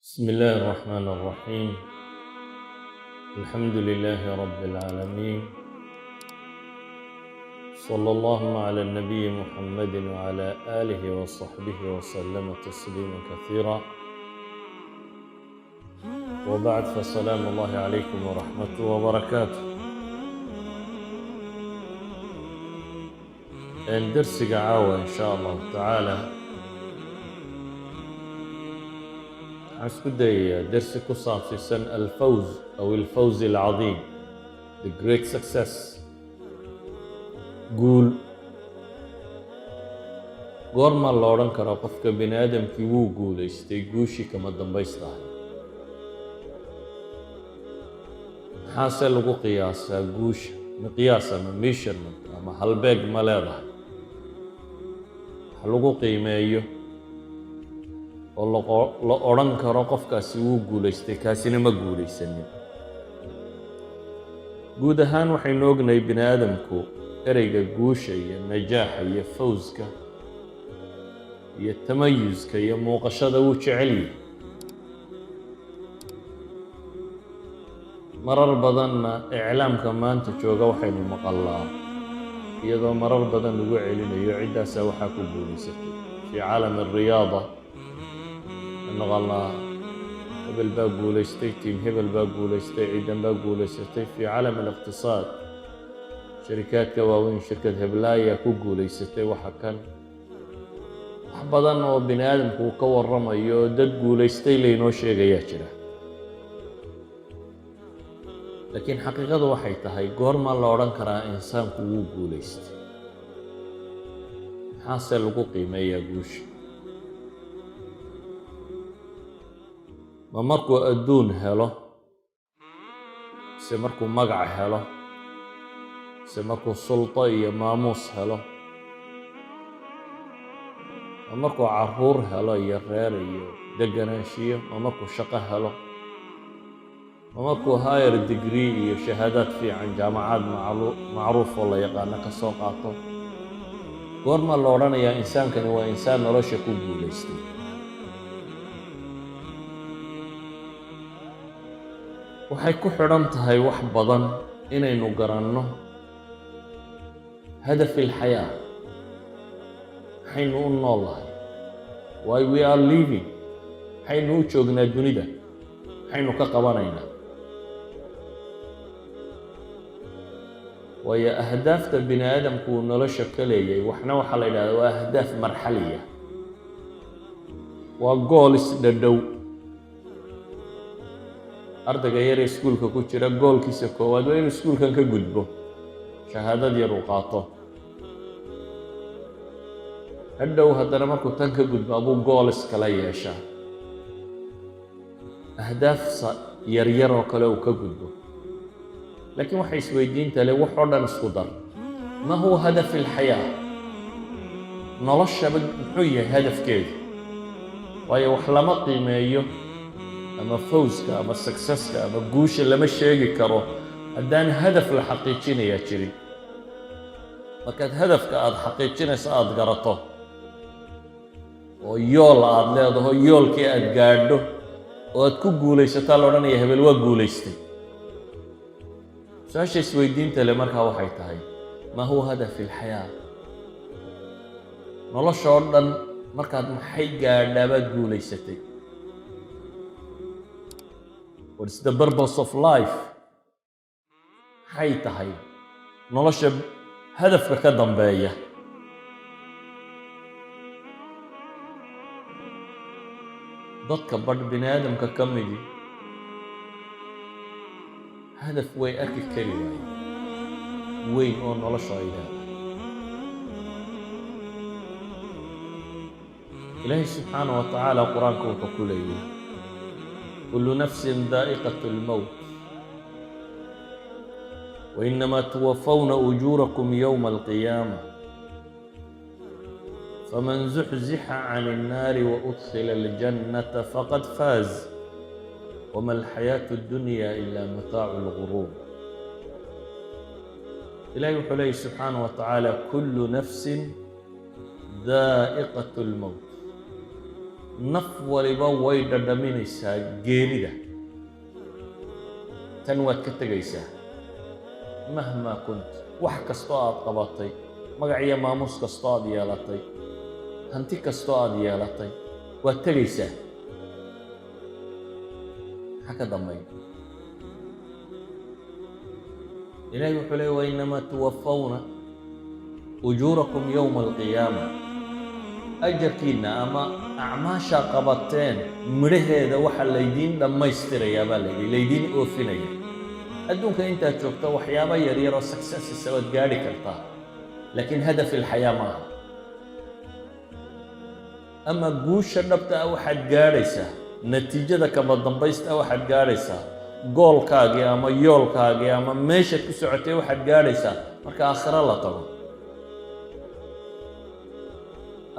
بسم الله الرحمن الرحيم، الحمد لله رب العالمين، صلى اللهم على النبي محمد وعلى آله وصحبه وسلم تسليما كثيرا، وبعد، فسلام الله عليكم ورحمته وبركاته. Darsiga caawa, in shaa Allahu tacaala, waxaan isku dayayaa dersi ku saabsiisan الفوز أو الفوز العظيم, the great success, guul. Goormaa la odhan karaa qofka bini aadamkii wuu guulaystay, guushii kama dambaystahay? Maxaase lagu qiyaasaa guusha? Miqyaas ama measurement ama halbeeg ma leedahay wax lagu qiimeeyo oo la odhan karo qofkaasi wuu guulaystay, kaasina ma guulaysanin? Guud ahaan waxaynu ognahay bini aadamku ereyga guusha iyo najaaxa iyo fawska iyo tamayuska iyo muuqashada wuu jecel yahay. Marar badanna iclaamka maanta jooga waxaynu maqallaa iyadoo marar badan lagu celinayo ciddaasaa waxaa ku guulaysatay. في عالم الرياضة maqalnaa hebel baa guulaystay, team hebel baa guulaystay, ciidan baa guulaysatay. في عالم الاقتصاد sharikaadka waaweyn, shirkad heblaaya ku guulaysatay. Waxa kan wax badan oo bini aadamku uu ka warramayo oo dad guulaystay laynoo sheegayaa jira, laakiin xaqiiqadu waxay tahay, goormaa la odhan karaa insaanku wuu guulaystay? Maxaase lagu qiimeeyaa guusha? Ma markuu adduun helo, mise markuu magac helo, mise markuu sulto iyo maamuus helo, ma markuu caruur helo iyo reer iyo deganaanshiyo, ma markuu shaqo helo, ma markuu higher degree iyo shahaadaad fiican jaamacaad macruuf oo la yaqaano ka soo qaato? Goormaa la odhanayaa insaankani waa insaan nolosha ku guulaystay? Waxay ku xidhan tahay wax badan inaynu garanno هدف الحياة. Maxaynu u nool lahay? Why we are living? Maxaynu u joognaa dunida? Maxaynu ka qabanaynaa? Waayo, ahdaafta bini aadamku uu nolosha ka leeyay waxna waxaa la yidhahdaa waa أهداف مرحلية, waa goals dhadhow. Ardayga yar ee iskuulka ku jira goalkiisa koowaad waa inuu iskuulkan ka gudbo, shahaadad yar uu qaato. Hadhow haddana markuu tan ka gudbo abuu goals kala yeeshaa, ahdaaf yaryar oo kale uu ka gudbo. Laakiin waxay isweydiinta le wax oo dhan isku dar: ما هو هدف الحياة? Noloshaba muxuu yahay hadafkeedu? Waayo, wax lama qiimeeyo ama fawska ama successka ama guusha lama sheegi karo haddaan hadaf la xaqiijinayaa jirin. Markaad hadafka aada xaqiijinayso aada garato oo yool aada leedaho, yoolkii aada gaadho oo aad ku guulaysataa, la odhanaya hebel waa guulaystay. Su-aasha isweydiinta le markaa waxay tahay: ما هو هدف الحياة? Nolosha oo dhan markaad maxay gaadhaa baad guulaysatay? What is the purpose of life? Maxay tahay nolosha hadafka ka dambeeya? Dadka badh bini aadamka ka midi hadaf way arki kari waayeen weyn oo nolosha ay leedahay. Ilaahay subxaana wa tacaala Qur-aanka wuxuu ku leeyahay: كل نفس ذائقة الموت وإنما توفون أجوركم يوم القيامة فمن زحزح عن النار وأدخل الجنة فقد فاز وما الحياة الدنيا إلا متاع الغرور. Ilahay wuxuu leeyahy subxaanaه wa tacaala: كل نفس ذائقة الموت. Naf waliba way dhadhaminaysaa geerida. Tan waad ka tegaysaa, مهما كنت. Wax kastoo aad qabatay, magac iyo maamuus kastoo aad yeelatay, hanti kastoo aad yeelatay, waad tegaysaa. Maxaa ka dambeeya? Ilahi wuxuu leey: وإنما توفون أجوركم يوم القيامة. Ajarkiinna ama acmaashaa qabateen midhaheeda waxaa laydiin dhammaystirayaa baa layidhi, laydiin oofinaya adduunka intaad joogto. Waxyaabo yaryar oo successes waad gaadhi kartaa, laakiin هدف الحياة maaha. Ama guusha dhabta ah waxaad gaadhaysaa, natiijada kama dambaysta waxaad gaadhaysaa, goalkaagii ama yoolkaagii ama meeshaad ku socotay waxaad gaadhaysaa marka aakhiro la tago.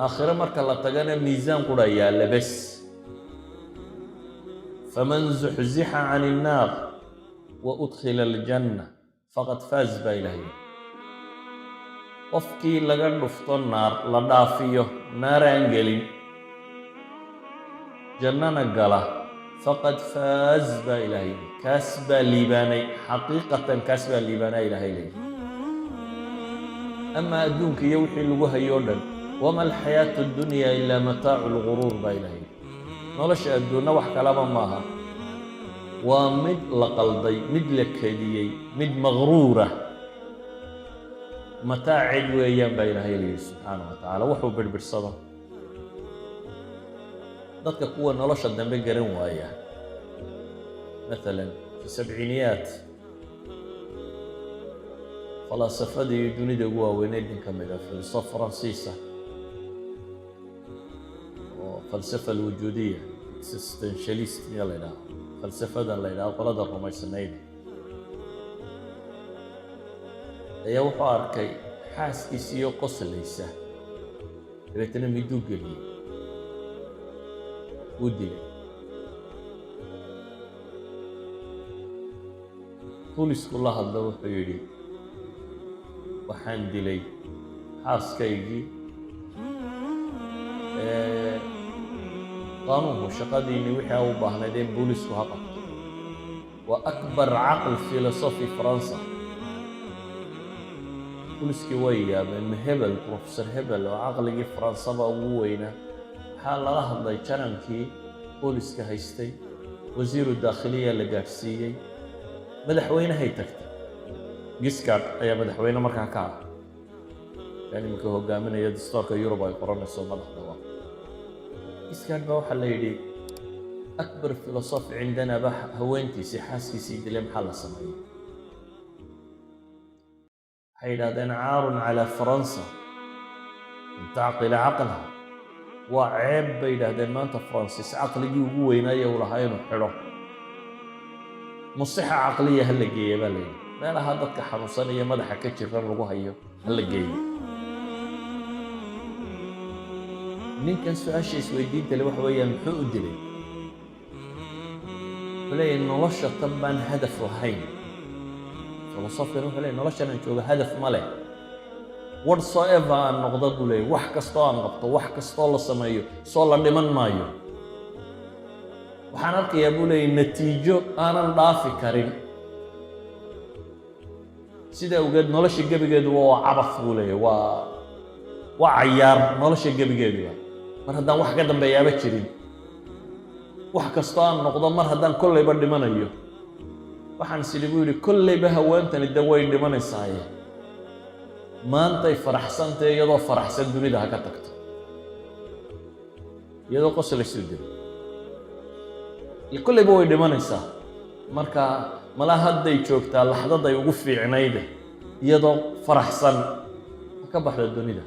Aakhiro marka la tagana miisaan qura yaalla bes. فمن زحزح عن النار وأدخل الجنة فقد فاز baa Ilahay. Qofkii laga dhufto naar, la dhaafiyo, naaraan gelin, jannana gala, فقد فاز baa Ilaahay, kaas baa liibaanay. Xaqiiqatan kaas baa liibaanaa, Ilaahay leeyahy. Ama adduunka iyo wixii lagu hayo o dhan, وما الحياة الدنيا إلا متاع الغرور baa Ilahay. Nolosha adduunna wax kalaba maaha, waa mid la qalday, mid la kediyey, mid maqruura, mataacid weeyaan baa Ilaahay leeyihi subxaana wa tacaala. Wuxuu birbidhsado dadka kuwa nolosha dambe garan waaya. Maalan في سبعينيات falaasafadii dunida ugu waaweyneyd nin ka mid a, filosof Faransiisa oo فلسفة الوجودية, existentialist miya la ydhaha, falsafadan la ydhaha qolada rumaysanayd, ayaa wuxuu arkay xaaskiisiyo qoslaysa. Dabeetana miduu geliyey, wuu dilay. Booliisku la hadlo, wuxuu yidhi: "Waxaan dilay xaaskaygii. Qaanuunku shaqadiinni wixii a u baahnayd ee booliisku ha qabto." Waa أكبر عقل filosofi Faransa. Booliiskii way yaabeen: ma hebel, professor hebel oo caqligii Faransaba ugu weynaa? Waxaa lala hadlay janankii booliiska haystay, wasiiru daakhiliya la gaadhsiiyey, madaxweynehay tagtay. Giscard ayaa madaxweyne markaa ka ah, kan iminka hogaaminaya dastoorka Yurub ay qoranayso madaxda. Waa Giscard baa waxaa la yidhi: "أكبر فيلسوف عندنا ba haweentiisii, xaaskiisii dilay, maxaa la sameeyey?" Waxay yidhahdeen: "عار على فرنسا أن تعقل عقلها." Waa ceeb bay yidhaahdeen maanta Faransiis caqligii ugu weynaaye uu lahaa inuu xidho. مصحة عقلية ha la geeya baa la yidhi, meelaha dadka xanuunsanaya madaxa ka jiran lagu hayo ha la geeyo ninkan. Su-aasha isweydiinta le waxa weeyaan, muxuu u dilay? Wuxuu leeyahay: nolosha tan baan hadaf lahayn. Filosofkan wuxuu leeyahy: noloshan aan jooga hadaf ma leh. Whatsoever aan noqdo, buu leeyahy, wax kastoo aan qabto, wax kastoo la sameeyo, soo la dhiman maayo. Waxaan arkayaa, buu leeyahy, natiijo aanan dhaafi karin. Sida awgeed nolosha gebigeeduba waa عبث, buu leeyahy, waa cayaar nolosha gebigeeduba, mar haddaan wax ka dambeeyaaba jirin. Wax kastoo aan noqdo, mar haddaan kollayba dhimanayo, waxaan is idhi, buu yidhi, kollayba haweentani de way dhimanaysaaye, maantay faraxsantahe, iyadoo faraxsan dunida ha ka tagto. Iyadoo qoslaysuu dilo, kollayba way dhimanaysaa. Marka malaa hadday joogtaa laxdaday ugu fiicnayde, iyadoo faraxsan ha ka baxda dunida.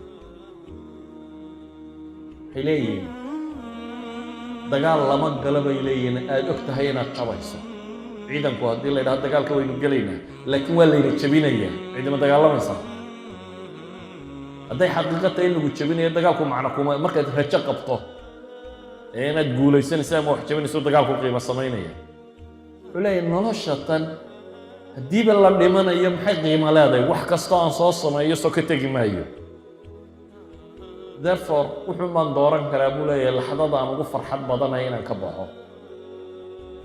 Waxay leeyihiin dagaal lama galo, bay leeyihiin, aada og tahay inaad jabayso. Ciidanku haddii la yidhahdo dagaalka waynu gelaynaa, laakiin waa layna jebinayaa, ciidama dagaalamaysaa. Hadday xaqiiqo tahay in lagu jebinayo, dagaalku macno kuma. Markaad rajo qabto ee inaad guulaysanaysa ama wax jebinayso, dagaalku qiimo samaynaya. Wuxuu leeyahay: nolosha tan haddiiba la dhimanayo, maxay qiimo leedahay? Wax kastoo aan soo sameeyo, soo ka tegi maayo. Therefore, wuxuun baan dooran karaa, buu leeyahay, laxdada aan ugu farxad badanaya inaan ka baxo.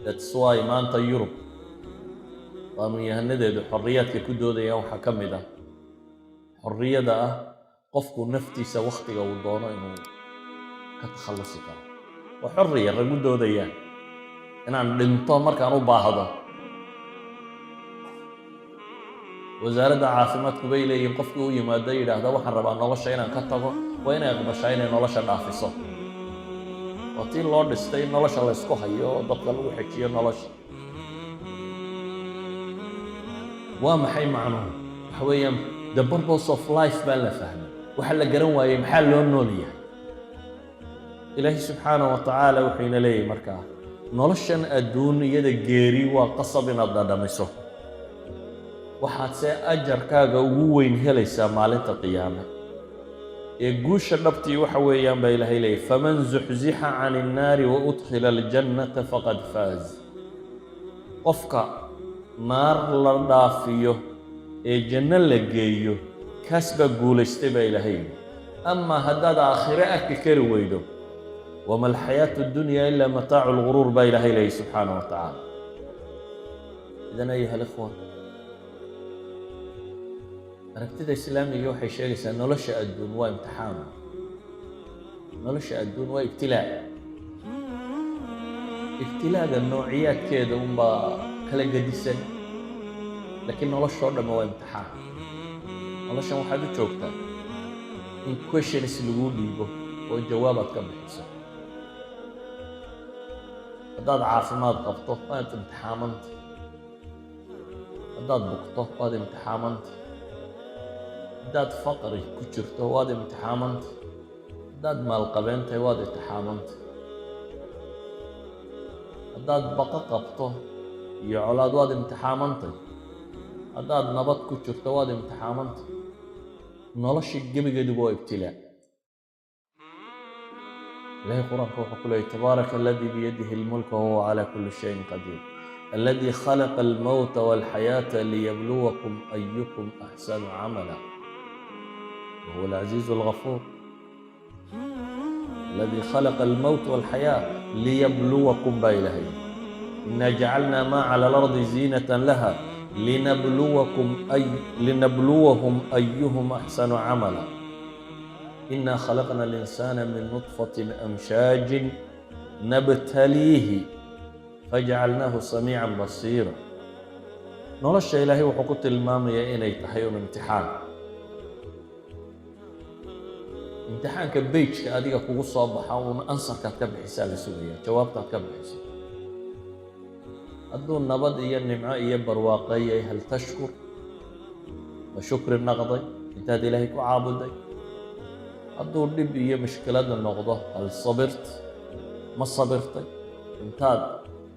That's why maanta Yurub qaanuunyahanadeedu xorriyaadka ku doodayaan waxaa ka mid ah xorriyada ah qofku naftiisa wakhtiga uu doono inuu ka takhallusi karo. Waa xorriya rag u doodayaan inaan dhinto markaan u baahdo. Wasaaradda caafimaadku bay leeyihiin, qofkii u yimaado yidhaahda "Waxaan rabaa nolosha inaan ka tago," waa inay aqbashaa inay nolosha dhaafiso. Waa tii loo dhistay in nolosha la ysku hayo oo dadka lagu xejiyo nolosha. Waa maxay macnuhu? Waxa weeyaan, the purpose of life baa la fahmay. Waxaa la garan waayey maxaa loo nool yahay. Ilaahi subxaanaه wa tacaala wuxuu ina leeyahay markaa, noloshan adduunyada geeri waa qasab inaad dhadhamiso, waxaad see ajarkaaga ugu weyn helaysaa maalinta qiyaame. Ee guusha dhabtii waxa weeyaan, baa Ilaahay leeyahy, فمن زحزح عن النار وأدخل الجنة فقد فاز. Qofka naar la dhaafiyo ee janno la geeyo, kaas baa guulaystay, baa Ilaahay yidhi. Amaa haddaad aakhire arki kari weydo, وما الحياة الدنيا إلا متاع الغرور, baa Ilaahay leeyahy subxaanaه wa tacaala. إذن أيها الإخوة, aragtida islaamiga waxay sheegaysaa nolosha adduun waa imtixaan, nolosha adduun waa ibtilaa. Ibtilaaga noociyaadkeeda unbaa kala gedisan, laakiin noloshoo dhamme waa imtixaan. Noloshan waxaad u joogtaa in questions laguu dhiibo oo jawaabaad ka bixiso. Haddaad caafimaad qabto, waad imtixaamanta. Haddaad bugto, waad imtixaamanta. Haddaad faqri ku jirto, waad imtixaamanta. Haddaad maalqabeen tahay, waad imtixaamanta. Haddaad baqo qabto iyo colaad, waad imtixaamantay. Haddaad nabad ku jirto, waad imtixaamantay. Nolosha gebigeeduba waa ibtilaa. Ilahay Qur-aanka wuxuu ku leeyay: تبارك الذي بيده الملك وهو على كل شيء قدير الذي خلق الموت والحياة ليبلوكم أيكم أحسن عملا وهو العزيز الغفور. الذي خلق الموت والحياة ليبلوكم, baa Ilahay. إنا جعلنا ما على الأرض زينة لها لنبلوكم أي لنبلوهم أيهم أحسن عملا. إنا خلقنا الإنسان من نطفة أمشاج نبتليه فجعلناه سميعا بصيرا. Nolosha Ilaahay wuxuu ku tilmaamayaa inay tahay un imtixaan. Imtixaanka page-ka adiga kugu soo baxa uun answer-kaad ka bixisaa la sugaya, jawaabtaad ka bixiso. Hadduu nabad iyo nimco iyo barwaaqeeyay, هل تشكر? Ma shukri naqday intaad Ilaahay ku caabuday? Hadduu dhib iyo mushkilada noqdo, هل صبرت? Ma sabirtay intaad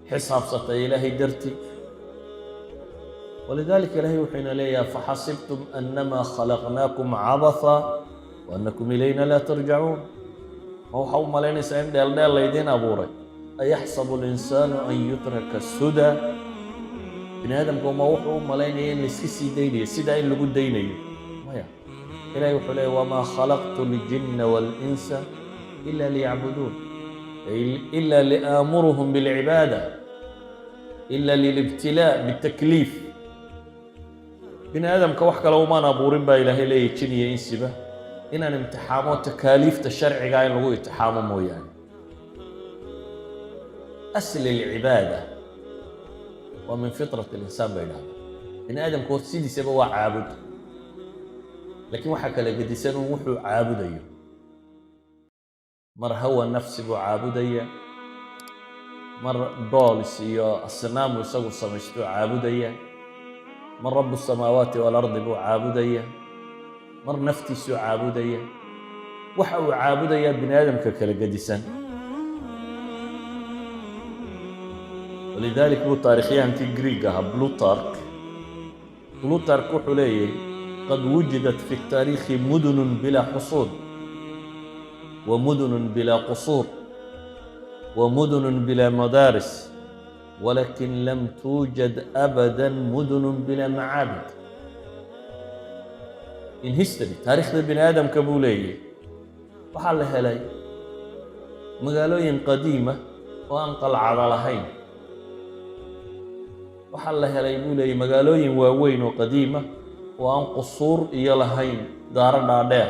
xisaabsatay Ilaahay dartii? ولذلك Ilaahay wuxuu ina leeyahay: أفحسبتم أنما خلقناكم عبثا وأنكم إلينا لا ترجعون. Ma waxaa u malaynaysaa in dheeldheel laydiin abuuray? أيحسب الإنسان أن يترك سدى. Bini aadamku ma wuxuu u malaynaya in layska sii daynayo, sidaa in lagu daynayo? Maya. Ilahay wuxuu leeyay: وما خلقت الجن والإنس إلا ليعبدون, أي إلا لآمرهم بالعبادة, إلا للابتلاء بالتكليف. Bini aadamka wax kale umaan abuurin, baa Ilaahay leeyahy, jin iyo insiba inaan imtixaamo, takaaliifta sharcigaa in lagu imtixaamo mooyaane. أصل العبادة waa من فطرة الإنسان, bay idhahdaa. Bini aadamku sidiisaba waa caabud, laakiin waxaa kala gedisan un wuxuu caabudayo. Mar hawa nafsi buu caabudaya, mar dolls iyo asnaamu isagu samaystuu caabudaya, mar رب السماوات والأرض buu caabudaya, mar naftiisuu caabudaya. Waxa uu caabudayaa bini aadamka kala gedisan. ولذلك buu taarikhyahankii Greeg ahaa Plutarch, Plutarch wuxuu leeyahy: قد وجدت في التاريخ مدن بلا حصون ومدن بلا قصور ومدن بلا مدارس, ولكن لم توجد أبدا مدن بلا معابد. In history, taariikhda bini aadamka, buu leeyahy, Waxaa la helay magaalooyin qadiima oo aan qalcada lahayn. Waxaa la helay, buu leeyay, magaalooyin waaweyn oo qadiima oo aan qusuur iyo lahayn daaro dhaadheer.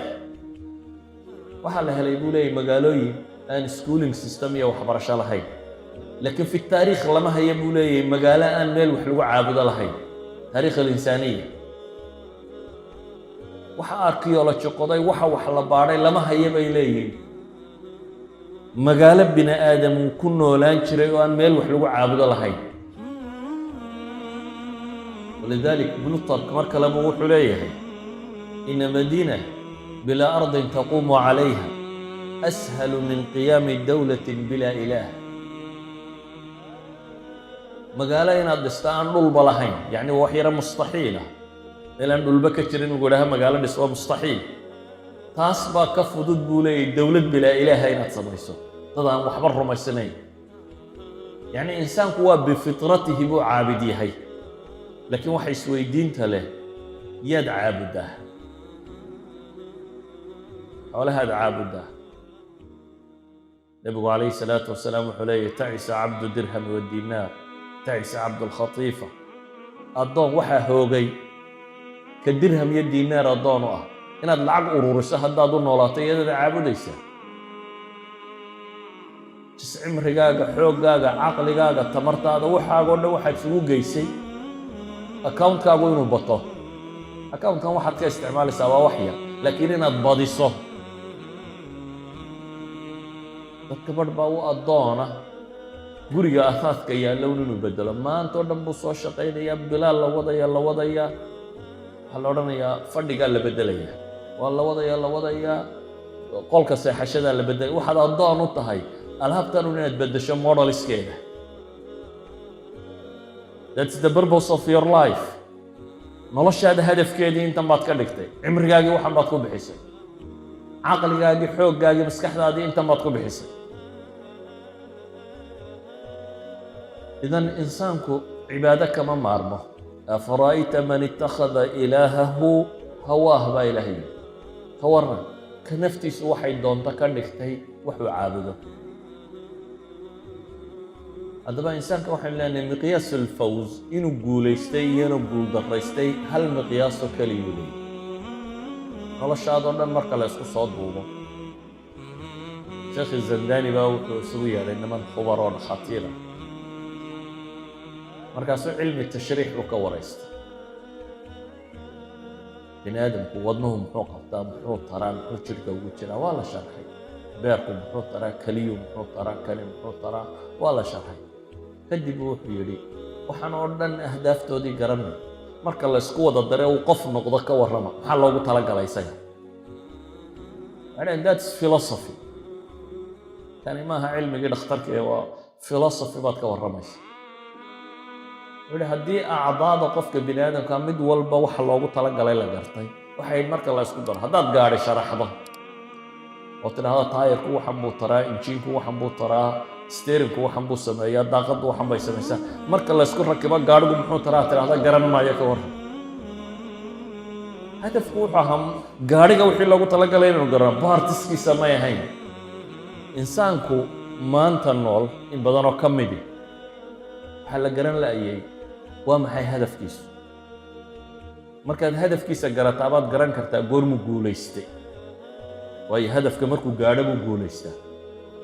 Waxaa la helay, buu leeyay, magaalooyin aan schooling system iyo waxbarasho lahayn. Laakiin في التاريخ lama hayo, buu leeyahy, magaalo aan meel wax lagu caabudo lahayn. تاريخ الإنسانية waxa archaeology qoday, waxa wax la baadhay, lama hayo, bay leeyihiin, magaalo bini aadam uu ku noolaan jiray oo aan meel wax lagu caabudo lahayn. ولذلك Plutarch mar kaleba wuxuu leeyahay: إن مدينة بلا أرض تقوم عليها أسهل من قيام دولة بلا إله. Magaalo inaad dhisto aan dhulba lahayn, yacni waa wax yaro mustaxiila. Meel aan dhulba ka jirin lagu idhaha magaalo dhis, waa mustaxiil. Taas baa ka fudud, buu leeyahy, dowlad bilaa ilaaha inaad samayso, dad aan waxba rumaysnayn. Yacni insaanku waa بفطرته buu caabid yahay, laakiin waxa isweydiinta leh: yaad caabuddaa? Xoolahaad caabuddaa? Nebigu عليه الصلاة والسلام wuxuu leeyahy: تعس عبد الدرهم والدينار، تعس عبد الخطيفة. Addoon waxaa hoogay ka dirham iyo diinaar addoon u ah. Inaad lacag ururiso haddaad u noolaato, iyadada caabudaysaa. Jis cimrigaaga, xooggaaga, caqligaaga, tamartaada, waxaagoo dhan waxaad isugu geysay accountkaagu inuu bato. Accountkan waxaad ka isticmaalaysaa waa wax yar, laakiin inaad badiso. Dadka barh baa u addoona guriga asaadka yaallown inuu bedelo. Maanta oo dhan buu soo shaqaynayaa, bilaal la wadaya, la wadayaa. Waxaa la odhanayaa fadhigaa la bedelayaa, waa la wadayaa, la wadayaa, qolka seexashadaa la bedelaya. Waxaad addoon u tahay alaabtan un inaad beddesho modelskeeda. That's the purpose of your life. Noloshaada hadafkeedii intan baad ka dhigtay, cimrigaagii waxan baad ku bixisay, caqligaagii, xooggaagii, maskaxdaadii intan baad ku bixisay. إذن insaanku cibaado kama maarmo. أفرأيت من اتخذ إلهه هواه baa Ilaahay yidhi. Ka waran ka naftiisu waxay doonto ka dhigtay waxuu caabudo? Haddaba insaanka waxaynu leenahay miqyaas الفوز, inuu guulaystay iyo inuu guuldaraystay, hal miqyaasoo keliyuu leeyay noloshaadoo dhan marka la isku soo duubo. Sheekhi Zandani baa wuxuu isugu yeedhay niman khubar oo dhakhaatiira. Markaasuu cilmi tashriix buu ka waraystay. Bini aadamku wadnuhu muxuu qabtaa? Muxuu taraa? Muxuu jidhka ugu jiraa? Waa la sharxay. Beerku muxuu taraa? Keliyu muxuu taraa? Kani muxuu taraa? Waa la sharxay. Kadib wuxuu yidhi: waxaan oo dhan ahdaaftoodii garanay, marka la isku wada dare uu qof noqdo, ka warrama, maxaa loogu talagalay isaga? Waxay that's philosophy. Kani maaha cilmigii dhakhtarka ee waa philosophy baad ka warramaysa. Wuxuu yihi: haddii acdaada qofka bini aadamka mid walba waxa loogu talagalay la gartay, waxay marka la isku daro, haddaad gaadhi sharaxdo oo tidhaahdo taayirku waxan buu taraa, injiinku waxan buu taraa, steeringku waxan buu sameeyaa, daaqaddu waxan bay samaysaa, marka la isku rakibo gaadhigu muxuu taraa tidhaahda, garan maayo. Ka warran? Hadafku wuxuu ahaa gaadhiga wixii loogu talagalay inaynu garano, partskiisa may ahayn. Insaanku maanta nool in badanoo ka midi waxaa la garan la'yay waa maxay hadafkiisu. Markaad hadafkiisa garataa baad garan kartaa goormuu guulaystay, waayo hadafka markuu gaadho buu guulaystaa.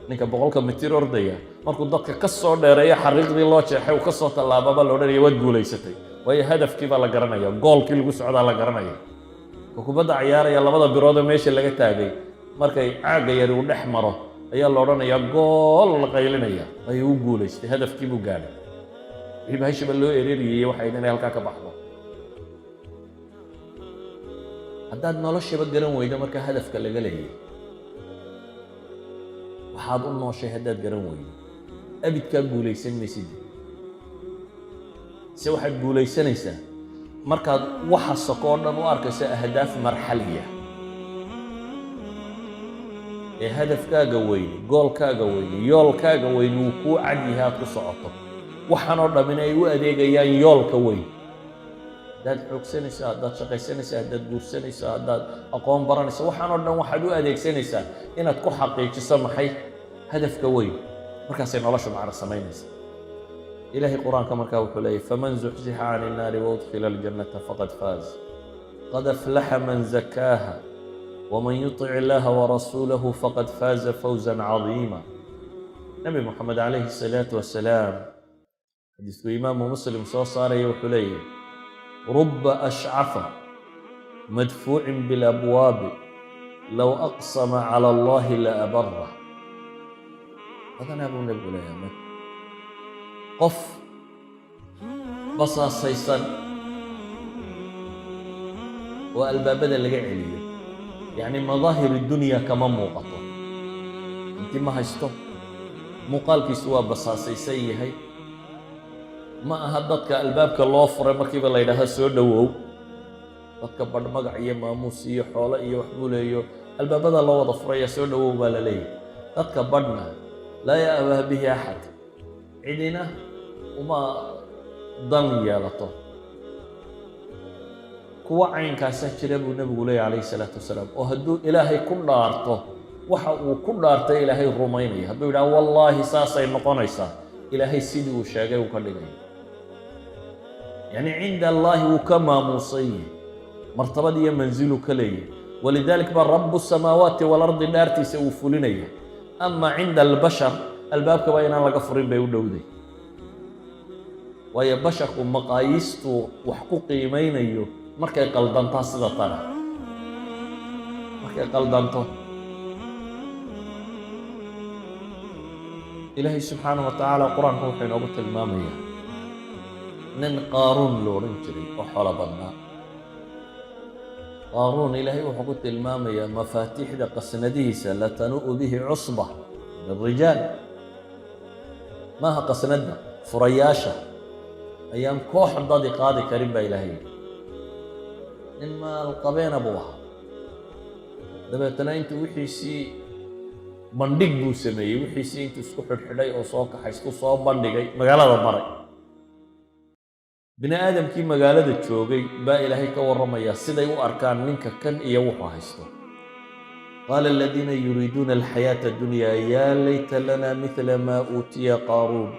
Ninka 100-ka mitir ordaya, markuu dadka ka soo dheereeyo xariiqdii loo jeexay uu ka soo tallaababa, la odhanaya waad guulaysatay, waayo hadafkii baa la garanaya, goalkii lagu socdaa la garanaya. Ka kubadda ciyaaraya, labada biroodee meesha laga taagay markay caagga yari uu dhex maro ayaa la odhanayaa gool, la qaylinaya, waayo uu guulaystay, hadafkii buu gaadhay. Wixii bahashaba loo ereeriyey waxay inay halkaa ka baxdo. Haddaad noloshaba garan weydo marka hadafka laga leeyay, waxaad u nooshay haddaad garan weydo, abidkaa guulaysan maysid. Se waxaad guulaysanaysaa markaad waxa soko oo dhan u arkayso أهداف مرحلية ee hadafkaaga weyne, goalkaaga weyne, yoolkaaga weyne uu kuu cad yahay, aad ku socoto, waxaan oo dhamina ay u adeegayaan yoolka weyn. Haddaad xoogsanaysa, haddaad shaqaysanaysa, haddaad guursanaysa, haddaad aqoon baranaysa, waxaan oo dhan waxaad u adeegsanaysaa inaad ku xaqiijiso maxay? Hadafka weyn. Markaasay nolosha macno samaynaysa. Ilahay Qur-aanka markaa wuxuu leeyay: فمن زحزح عن النار وأدخل الجنة فقد فاز، قد أفلح من زكاها، ومن يطع الله ورسوله فقد فاز فوزا عظيما. Nabi Moxamed calayhi الsalaatu wasalaam, xadiisku Imaamu Muslim soo saaraya, wuxuu leeyahy: رب أشعث مدفوع بالأبواب لو أقسم على الله لأبره. Badanaa buu nebigu leeyahay qof basaasaysan oo albaabada laga celiyo, yacni madaahir dunya kama muuqato, inti ma haysto, muuqaalkiisu waa basaasaysan yahay. Ma aha dadka albaabka loo furay markiiba la yidhaahdo "Soo dhowow." Dadka badh magac iyo maamuus iyo xoolo iyo wax buu leeyo, albaabada loo wada furaya, "Soo dhowow" baa la leeyahay. Dadka badhna لا يأبه به أحد, cidina uma dan yeelato. Kuwa caynkaasaa jira buu nebigu leeyahy calayhi salaatu wasalaam, oo hadduu Ilaahay ku dhaarto, waxa uu ku dhaartay Ilaahay rumaynaya. Hadduu yidhaha "Wallaahi saasay noqonaysaa," Ilaahay sidii uu sheegay uu ka dhigaya. Yacni عند الله wuu ka maamuusan yahay, martabad iyo manzilu ka leeyahay. ولذلك baa رب السماوات والأرض dhaartiisa uu fulinaya. أما عند البشر, albaabkaba inaan laga furin bay u dhowday, waayo basharku maqaayiistuu wax ku qiimaynayo markay qaldantaa, sida tana markay qaldanto. Ilaahay subxaanaه wa tacaala Qur-aanka wuxuu inoogu tilmaamayaa nin Qaaruun lo odhan jiray oo xolo badnaa. Qaaruun Ilaahay wuxuu ku tilmaamayaa mafaatiixda qasnadihiisa لتنوء به عصبة من الرجال. Maaha qasnadda, furayaasha ayaan koox dadi qaadi karin baa Ilaahay yidhi. Nin maalqabeena buu ahaa. Dabeetana intuu wixiisii bandhig buu sameeyey, wixiisii intuu isku xidhxidhay oo soo kaxaystuu soo bandhigay, magaalada maray. Bini aadamkii magaalada joogay baa Ilaahay ka warramayaa siday u arkaan ninka kan iyo wuxuu haysto. قال الذين يريدون الحياة الدنيا يا ليت لنا مثل ما أوتي قارون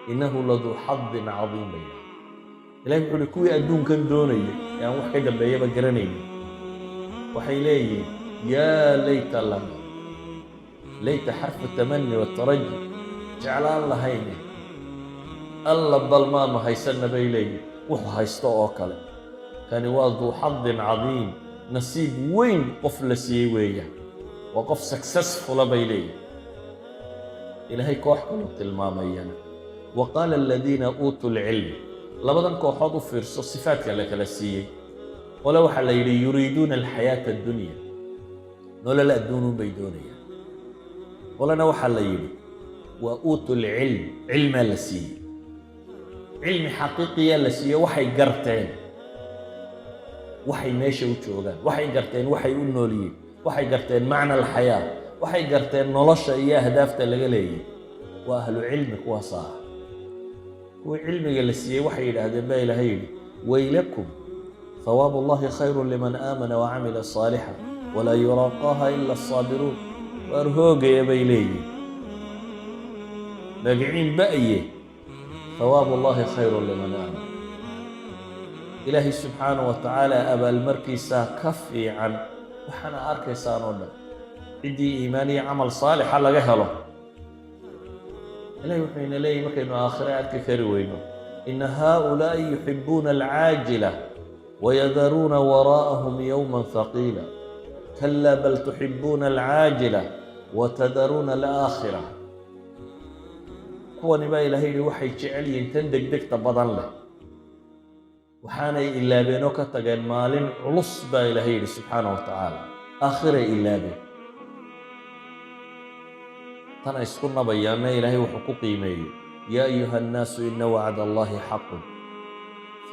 إنه لذو حظ عظيم bay yidhahdeen. Ilahay wuxuu uhi kuwii adduunkan doonayay ee aan wax ka dambeeyaba garanaynin waxay leeyihiin: يا ليت لنا. ليت حرف التمني والترجي, jeclaan lahayne, alla bal maanu haysanna bay leeyihin wuxuu haysto oo kale. Kani waa ذو حظ عظيم, nasiib weyn qof la siiyey weeyaan, waa qof successful ah bay leeyihin. Ilaahay koox kaluu tilmaamayana: وقال الذين أوتوا العلم. Labadan kooxood u fiirso sifaadka la kala siiyey. Qole waxaa la yidhi يريدون الحياة الدنيا, nolol adduunuun bay doonayaan. Qolena waxaa la yidhi waa أوتوا العلم, cilmaa la siiyey, cilmi xaqiiqiya la siiyey. Waxay garteen waxay meesha u joogaan, waxay garteen waxay u noolyihiin, waxay garteen معنى الحياة, waxay garteen nolosha iyo ahdaafta laga leeyay. Waa ahlu cilmi kuwaas ah. Kuwii cilmiga la siiyey waxay yidhaahdeen baa Ilaahay yidhi: ويلكم ثواب الله خير لمن آمن وعمل صالحا ولا يلقاها إلا الصابرون. Waar hoogaya bay leeyihin, magiciin ba'ye. ثواب الله خير لمن آمن, Ilaahay subxaanaه wa tacaala abaalmarkiisaa ka fiican waxaana arkaysaan oo dhan ciddii iimaan iyo camal saalixa laga helo. Ilahay wuxuu ina leeyahy markaynu aakhire arki kari weyno: إن هؤلاء يحبون العاجلة ويذرون وراءهم يوما ثقيلا. كلا بل تحبون العاجلة وتذرون الآخرة. Kuwani baa Ilahay yihi waxay jecel yihiin tan degdegta badan leh, waxaanay ilaabeen oo ka tageen maalin culus baa Ilaahay yidhi subxaana wa tacaala. Aakhiray ilaabeen, tan ay isku nabayaanna Ilaahay wuxuu ku qiimeeyey: يا أيها الناس إن وعد الله حق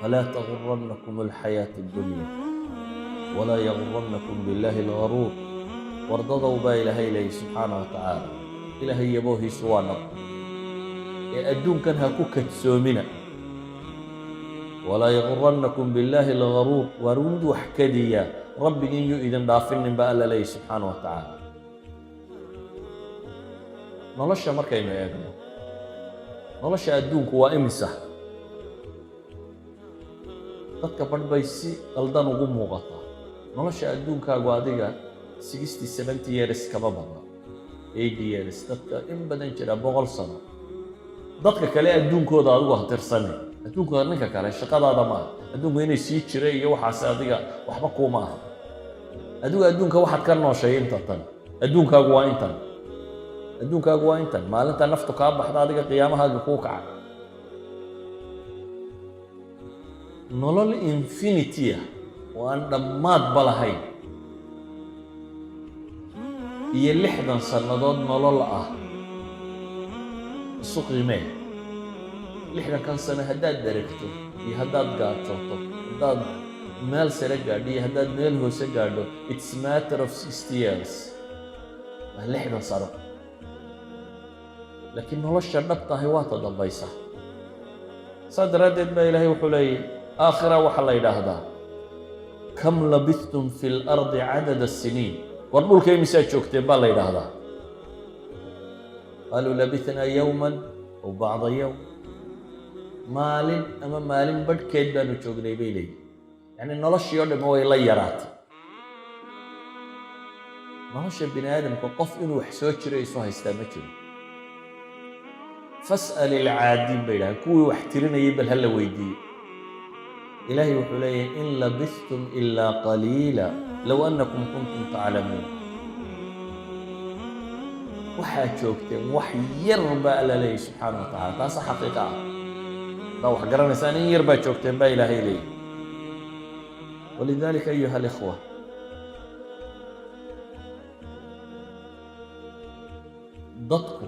فلا تغرنكم الحياة الدنيا ولا يغرنكم بالله الغرور. Wardadow baa Ilaahay leeyay subxaana wa tacaala, Ilaahay yaboohiisu waa dhab ee adduunkan ha ku kadsoomina. Walaa yagurannakum billaahi algharuur. Waar mid wax kadiya rabbigin yuu idin dhaafinin, baa Alla leeyahy subxaana wa tacaala. Nolosha markaynu eegno, nolosha adduunku waa imisa? Dadka badh bay si qaldan ugu muuqataa. Nolosha adduunkaagu adiga 60, 70 years kama badna, 80 years dadka in badan jira, 100 sano. Dadka kale adduunkooda adigu ha tirsane. Adduunka ninka kale shaqadaada maaha. Adduunku inay sii jira iyo waxaas adiga waxba kuuma aha. Adigu adduunka waxaad ka nooshay inta tan. Adduunkaagu waa intan, adduunkaagu waa intan. Maalinta naftu kaa baxda, adiga qiyaamahaaga kuu kaca. Nolol infinity ah oo aan dhammaadba lahayn iyo 60 sannadood nolol ah isu qiimee. 60-kan sano haddaad dheregto iyo haddaad gaajooto, haddaad meel sare gaadho iyo haddaad meel hoose gaadho, it's matter of 60 years, waa 60 sano. Laakiin nolosha dhabtahay waa ta dambaysa. Saa daraaddeed baa Ilaahay wuxuu leeyahy, aakhira waxaa la yidhaahdaa: kam labithtum fi lardi cadada siniin. War dhulka imisaa joogteen, baa la yidhaahdaa. Qaaluu labithnaa yowman aw bacda yowm. Maalin ama maalin badhkeed baanu joognay, bay leeyihin. Yacni noloshii oo dhamme way la yaraatay. Nolosha bini aadamka qof inuu wax soo jiro isu haystaa ma jiro. Fas'al ilcaadiin, bay yidhahaan, kuwii wax tirinayay bal ha la weydiiyo. Ilaahay wuxuu leeyahay: in labithtum ilaa qaliila low annakum kuntum taclamuun. Waxaa joogteen wax yar, baa Alla leeyahy subxaana wa tacala. Taasa xaqiiqa ah. Haddaa wax garanaysaan, in yar baa joogteen, baa Ilaahay leeyahy. Walidalika, ayuha alikhwa, dadku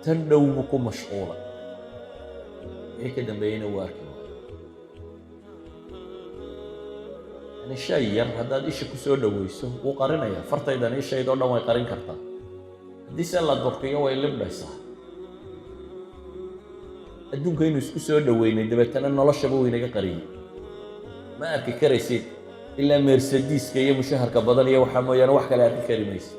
tan dhow buu ku mashquula, wixii ka dambeeyeyna wuu arki waayo. Yani shay yar haddaad isha ku soo dhoweyso, wuu qarinaya. Fartaydan ishaydoo dhan way qarin kartaa. Haddii se la durkiyo, way libdhaysaa. Adduunka inuu isku soo dhoweynay, dabeetana noloshaba wuu inaga qariyey. Ma arki karaysid ilaa Mercedeska iyo mushaharka badan iyo waxaa mooyaane, wax kale arki kari maysid.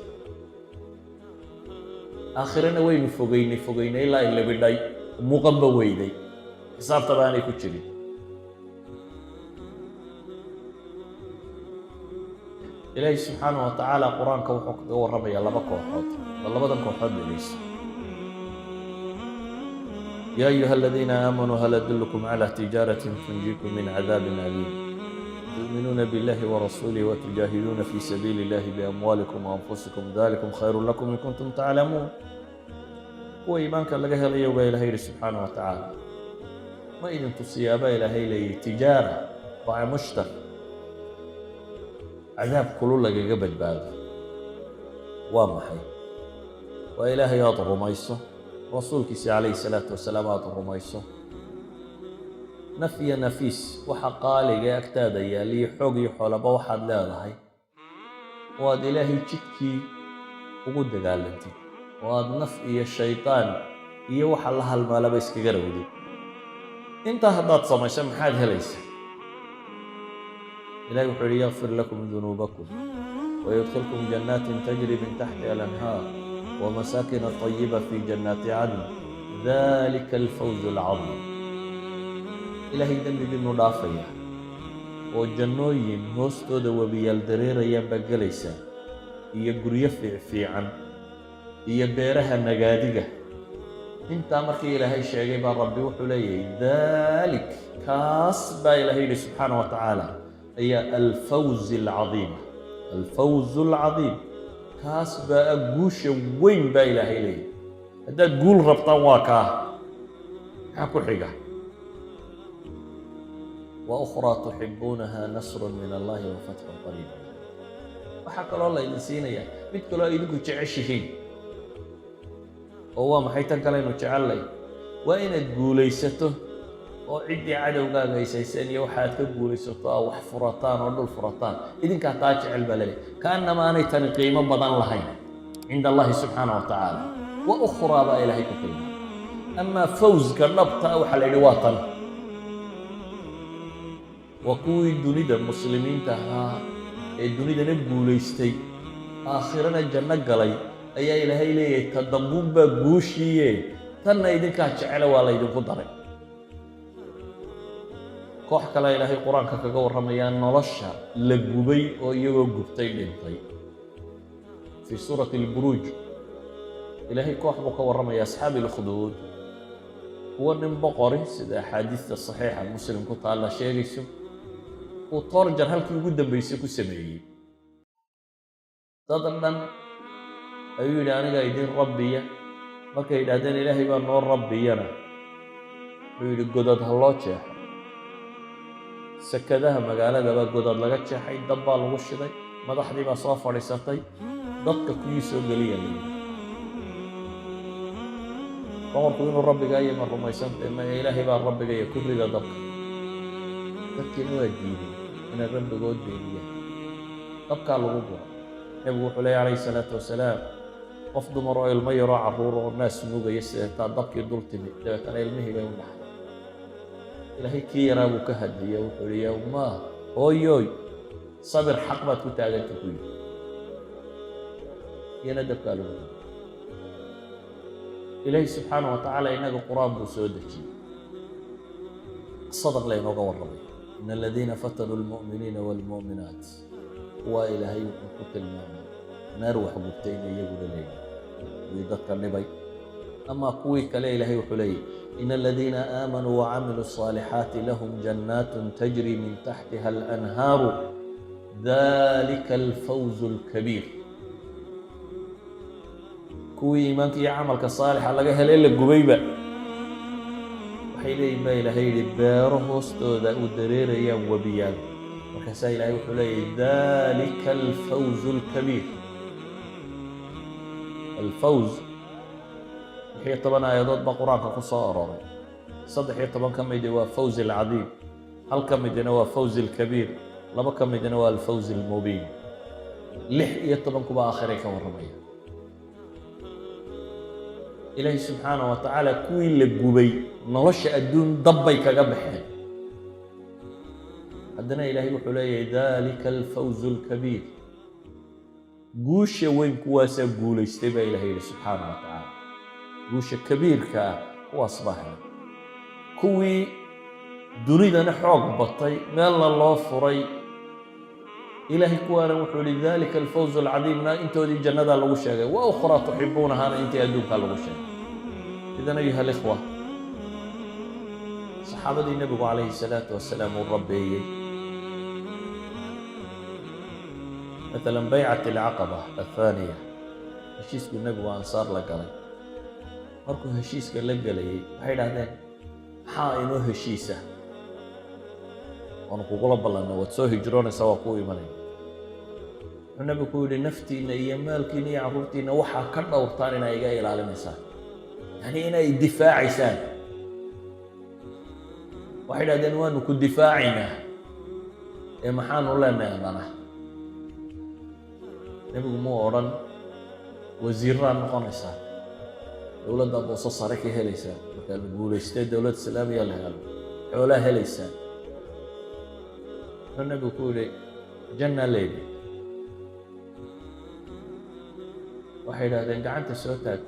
Aakhirana waynu fogeynay, fogeynay, ilaa ay libidhay, muuqanba weyday, xisaabtaba aanay ku jirin. Ilaahi subxaana wa tacaala Qur-aanka wuxuu kaga warramayaa laba kooxood. Bal labadan kooxood dhegeyso. Yaa ayuha aladiina aamanuu, hal adullukum calى tijaaratin tunjiikum min cadaabin aliim? Tu'minuuna biاllahi warasuulih watujaahiduuna fi sabiili اllahi biamwaalikum waanfusikum, dalikum khayru lakum in kuntum taclamuun. Kuwa iimaanka laga helayo, baa Ilahay yihi subxaana wa tacaala, ma idin tusiyaabaa Ilaahay leeyahy tijaara, baac mushtar, cadaab kulu lagaga badbaado? Waa maxay? Waa Ilaahay aada rumayso, rasuulkiisa calayhi salaatu wasalaam aada rumayso, naf iyo nafiis waxa qaaliga ee agtaada yaaliyo, xoog iyo xoolaba waxaad leedahay, oo aad Ilaahay jidkii ugu dagaalantid, oo aad naf iyo shaydaan iyo waxa la halmaalaba iskaga rawdid. Intaa haddaad samayso, maxaad helaysaa? Ilahi wuxuu yihi: yakfir lakum dunuubakum wayudkhilkum jannaatin tajri min taxtiha alanhaar wamasaakina طayiba fi jannaati cadn, dalika alfawz alcadiim. Ilaahay dembigiinu dhaafaya oo jannooyin hoostooda webiyaal dareerayaan baa gelaysaa, iyo guryo fiicfiican iyo beeraha nagaadiga. Intaa markii Ilaahay sheegay baa Rabbi wuxuu leeyahay: dalik, kaas baa Ilahay yidhi subxaana wa tacaala, ayaa alfawz alcadiim. Alfawz alcadiim, kaas baa guusha weyn, baa Ilaahay leeyahay. Haddaad guul rabtaan, waa kaa. Maxaa ku xiga? Wa ukhraa tuxibuunaha, nasru min allahi wa fatxun qariib. Waxaa kaloo la idin siinayaa mid kaloo idinku jeceshihiin. Oo waa maxay tan kaleynu jecellay? Waa inaad guulaysato oo ciddii cadowgaaga haysayseen iyo waxaad ka guulaysato, aa wax furataan oo dhul furataan. Idinkaa taa jecel, baa laleeyahy. Kaannama aanay tani qiimo badan lahayn cinda allahi subxaana wa tacaala. Wa ukhraa baa Ilaahay ku tilmaamay. Amaa fawska dhabta ah, waxaa la yidhi waa tan. Waa kuwii dunida Muslimiinta ahaa ee dunidana guulaystay, aakhirana janno galay, ayaa Ilaahay leeyahay: ta dambuun baa guushiiye, tanna idinkaa jecele, waa laydinku daray. Koox kale Ilaahay Qur-aanka kaga warramayaa, nolosha la gubay oo iyagoo gubtay dhintay. Fii Suurati Alburuuj Ilaahay koox buu ka warramaya, Asxaabi Alukhduud, kuwo nin boqori, sida axaadiista Saxiixa Muslim ku taalla sheegayso, uu torture halkii ugu dambaysay ku sameeyey. Dad dhan ayuu yidhi: "Aniga idin rabbiya." Markay yidhahdeen: "Ilaahay baa noo rabbiyana," wuxuu yidhi: "Godad ha loo jeexo sakadaha magaalada." Baa godad laga jeexay, dab baa lagu shiday, madaxdii baa soo fadhiisatay, dadka kuwii soo geliya la yidhi: "Boqorku inuu rabbigaa iyo ma rumaysantay?" "Maya, Ilaahay baa rabbigaya." "Ku rida dabka." Dadkiina waa diiday inay rabbigood beeniyaan, dabkaa lagu guro. Nebigu wuxuu leeya, calayhi salaatu wasalaam, qof dumar oo ilmo yaroo carruur oo naas nuugaya sideetaa dabkii dul timi, dabeetana ilmihii bay u dhaxday. Ilaahay kii yaraa buu ka hadliya, wuxuu ihi: "Yaa ummaah, hooyoy, sabir, xaq baad ku taaganta," ku yidhi. Iyana dabkaa lagu riday. Ilaahay subxaana wa tacaala innaga Qur-aan buu soo dejiyey, qisadan laynooga warramay. إن الذين فتنوا المؤمنين والمؤمنات, kuwaa Ilaahay wuxuu ku tilmaamay naar wax gubtay inay iyaguna leeyihin, kuwii dadka dhibay. Ama kuwii kale Ilaahay wuxuu leeyahy: إن الذين آمنوا وعملوا الصالحات لهم جنات تجري من تحتها الأنهار ذلك الفوز الكبير. Kuwii iimaanka iyo camalka saalixa laga helay la gubayba waxay leeyihin, baa Ilaahay yidhi, beero hoostooda u dareerayaan webiyaal. Markaasaa Ilaahay wuxuu leeyahy: ذلك الفوز الكبير. الفوز 16 aayadood baa Qur-aanka ku soo aroray. 13 ka midi waa فوز العظيم, hal ka midina waa فوز الكبير, laba ka midina waa الفوز المبين, 16kuba aakhiray ka warramaya. Ilaahay subxaana wa tacaala kuwii la gubay nolosha adduun dab bay kaga baxeen, haddana Ilaahay wuxuu leeyahay: ذلك الفوز الكبير. Guusha weyn kuwaasaa guulaystay, baa Ilahay yihi subxaana wa tacaala. Guusha kabiirka ah kuwaas baa helay. Kuwii dunidana xoog batay, meelna loo furay, Ilaahay kuwaana wuxuu yihi: ذلك الفوز العظيم na intoodii jannadaa lagu sheegay, وأخرى تحبونها na intii adduunkaa lagu sheegay. إذن أيها الإخوة, saxaabadii Nebigu calayhi salaatu wasalaam uu rabbeeyey, maalan baycat Alcaqaba Athaaniya, heshiiskuu Nebigu Ansaar la galay, markuu heshiiska la gelayay waxay idhahdeen: "Maxaa inoo heshiisa? Waanu kugula ballanay, waad soo hijroonaysaa, waa kuu imanaya." Wuxuu Nebigu ku yidhi: "Naftiinna iyo maalkiinna iyo carruurtiinna waxaa ka dhowrtaan inay iga ilaalinaysaan, yacni inay difaacaysaan." Waxay idhahdeen: "Waanu ku difaacaynaa, ee maxaanu leenahay haddana?" Nebigu muu odhan wasiirraa noqonaysaa, dowladda booso sare ka helaysaa, markaa la guulaystay dowlad Islaamiya la helo xoolaa helaysaa. Wuxuu Nebigu ku yidhi: "Janna leydi." Waxay idhahdeen: "Gacanta soo taag,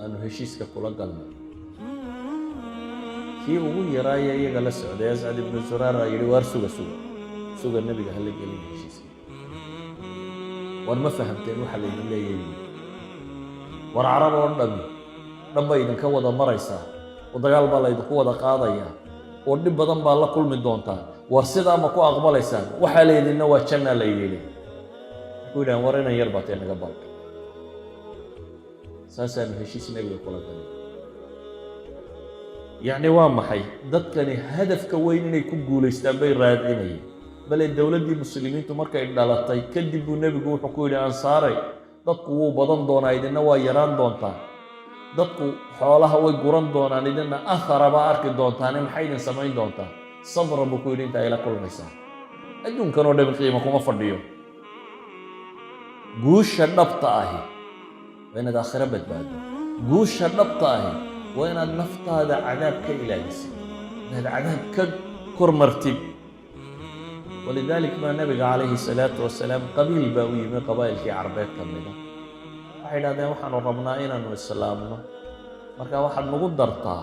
aanu heshiiska kula galnay." Kii ugu yaraaye iyaga la socday, Ascad ibnu Zuraara, yidhi: "Waar, suga, suga, suga, Nebiga hala gelin heshiiska. War ma fahamteen waxa laydin leeyahay?" Buui. "War Carab oo dhami dhan bay idinka wada maraysaa, oo dagaal baa laydinku wada qaadayaa, oo dhib badan baa la kulmi doontaa. War sidaa ma ku aqbalaysaan? Waxaa laydinna waa jannaa la yidhi." Wuxuu yidhahan: "War inan yar baatee, naga balka." Saasaanu heshiis Nebiga kula galay. Yacni waa maxay? Dadkani hadafka weyn inay ku guulaystaan bay raadcinayeen. Bale dowladdii Muslimiintu markay dhalatay kadib buu Nebigu wuxuu ku yidhi: "Ansaaray, dadku wuu badan doonaa, idinna waa yaraan doontaa. Dadku xoolaha way guran doonaan, idinna athara baa arki doontaane. Maxay idin samayn doontaa? Sabra," buu ku yidhi, "inta ayla kulmaysaa. Adduunkan oo dhami qiimo kuma fadhiyo. Guusha dhabta ahi waa inaad aakhiro badbaado. Guusha dhabta ahi waa inaad naftaada cadaab ka ilaalisid, inaad cadaab ka kormartid." ولذلك baa Nabiga calayhi salaatu wasalaam qabiil baa u yimi, qabaa'ilkii Carbeed ka mida. Waxay idhahdeen, "Waxaanu rabnaa inaanu islaamno, marka waxaad nagu dartaa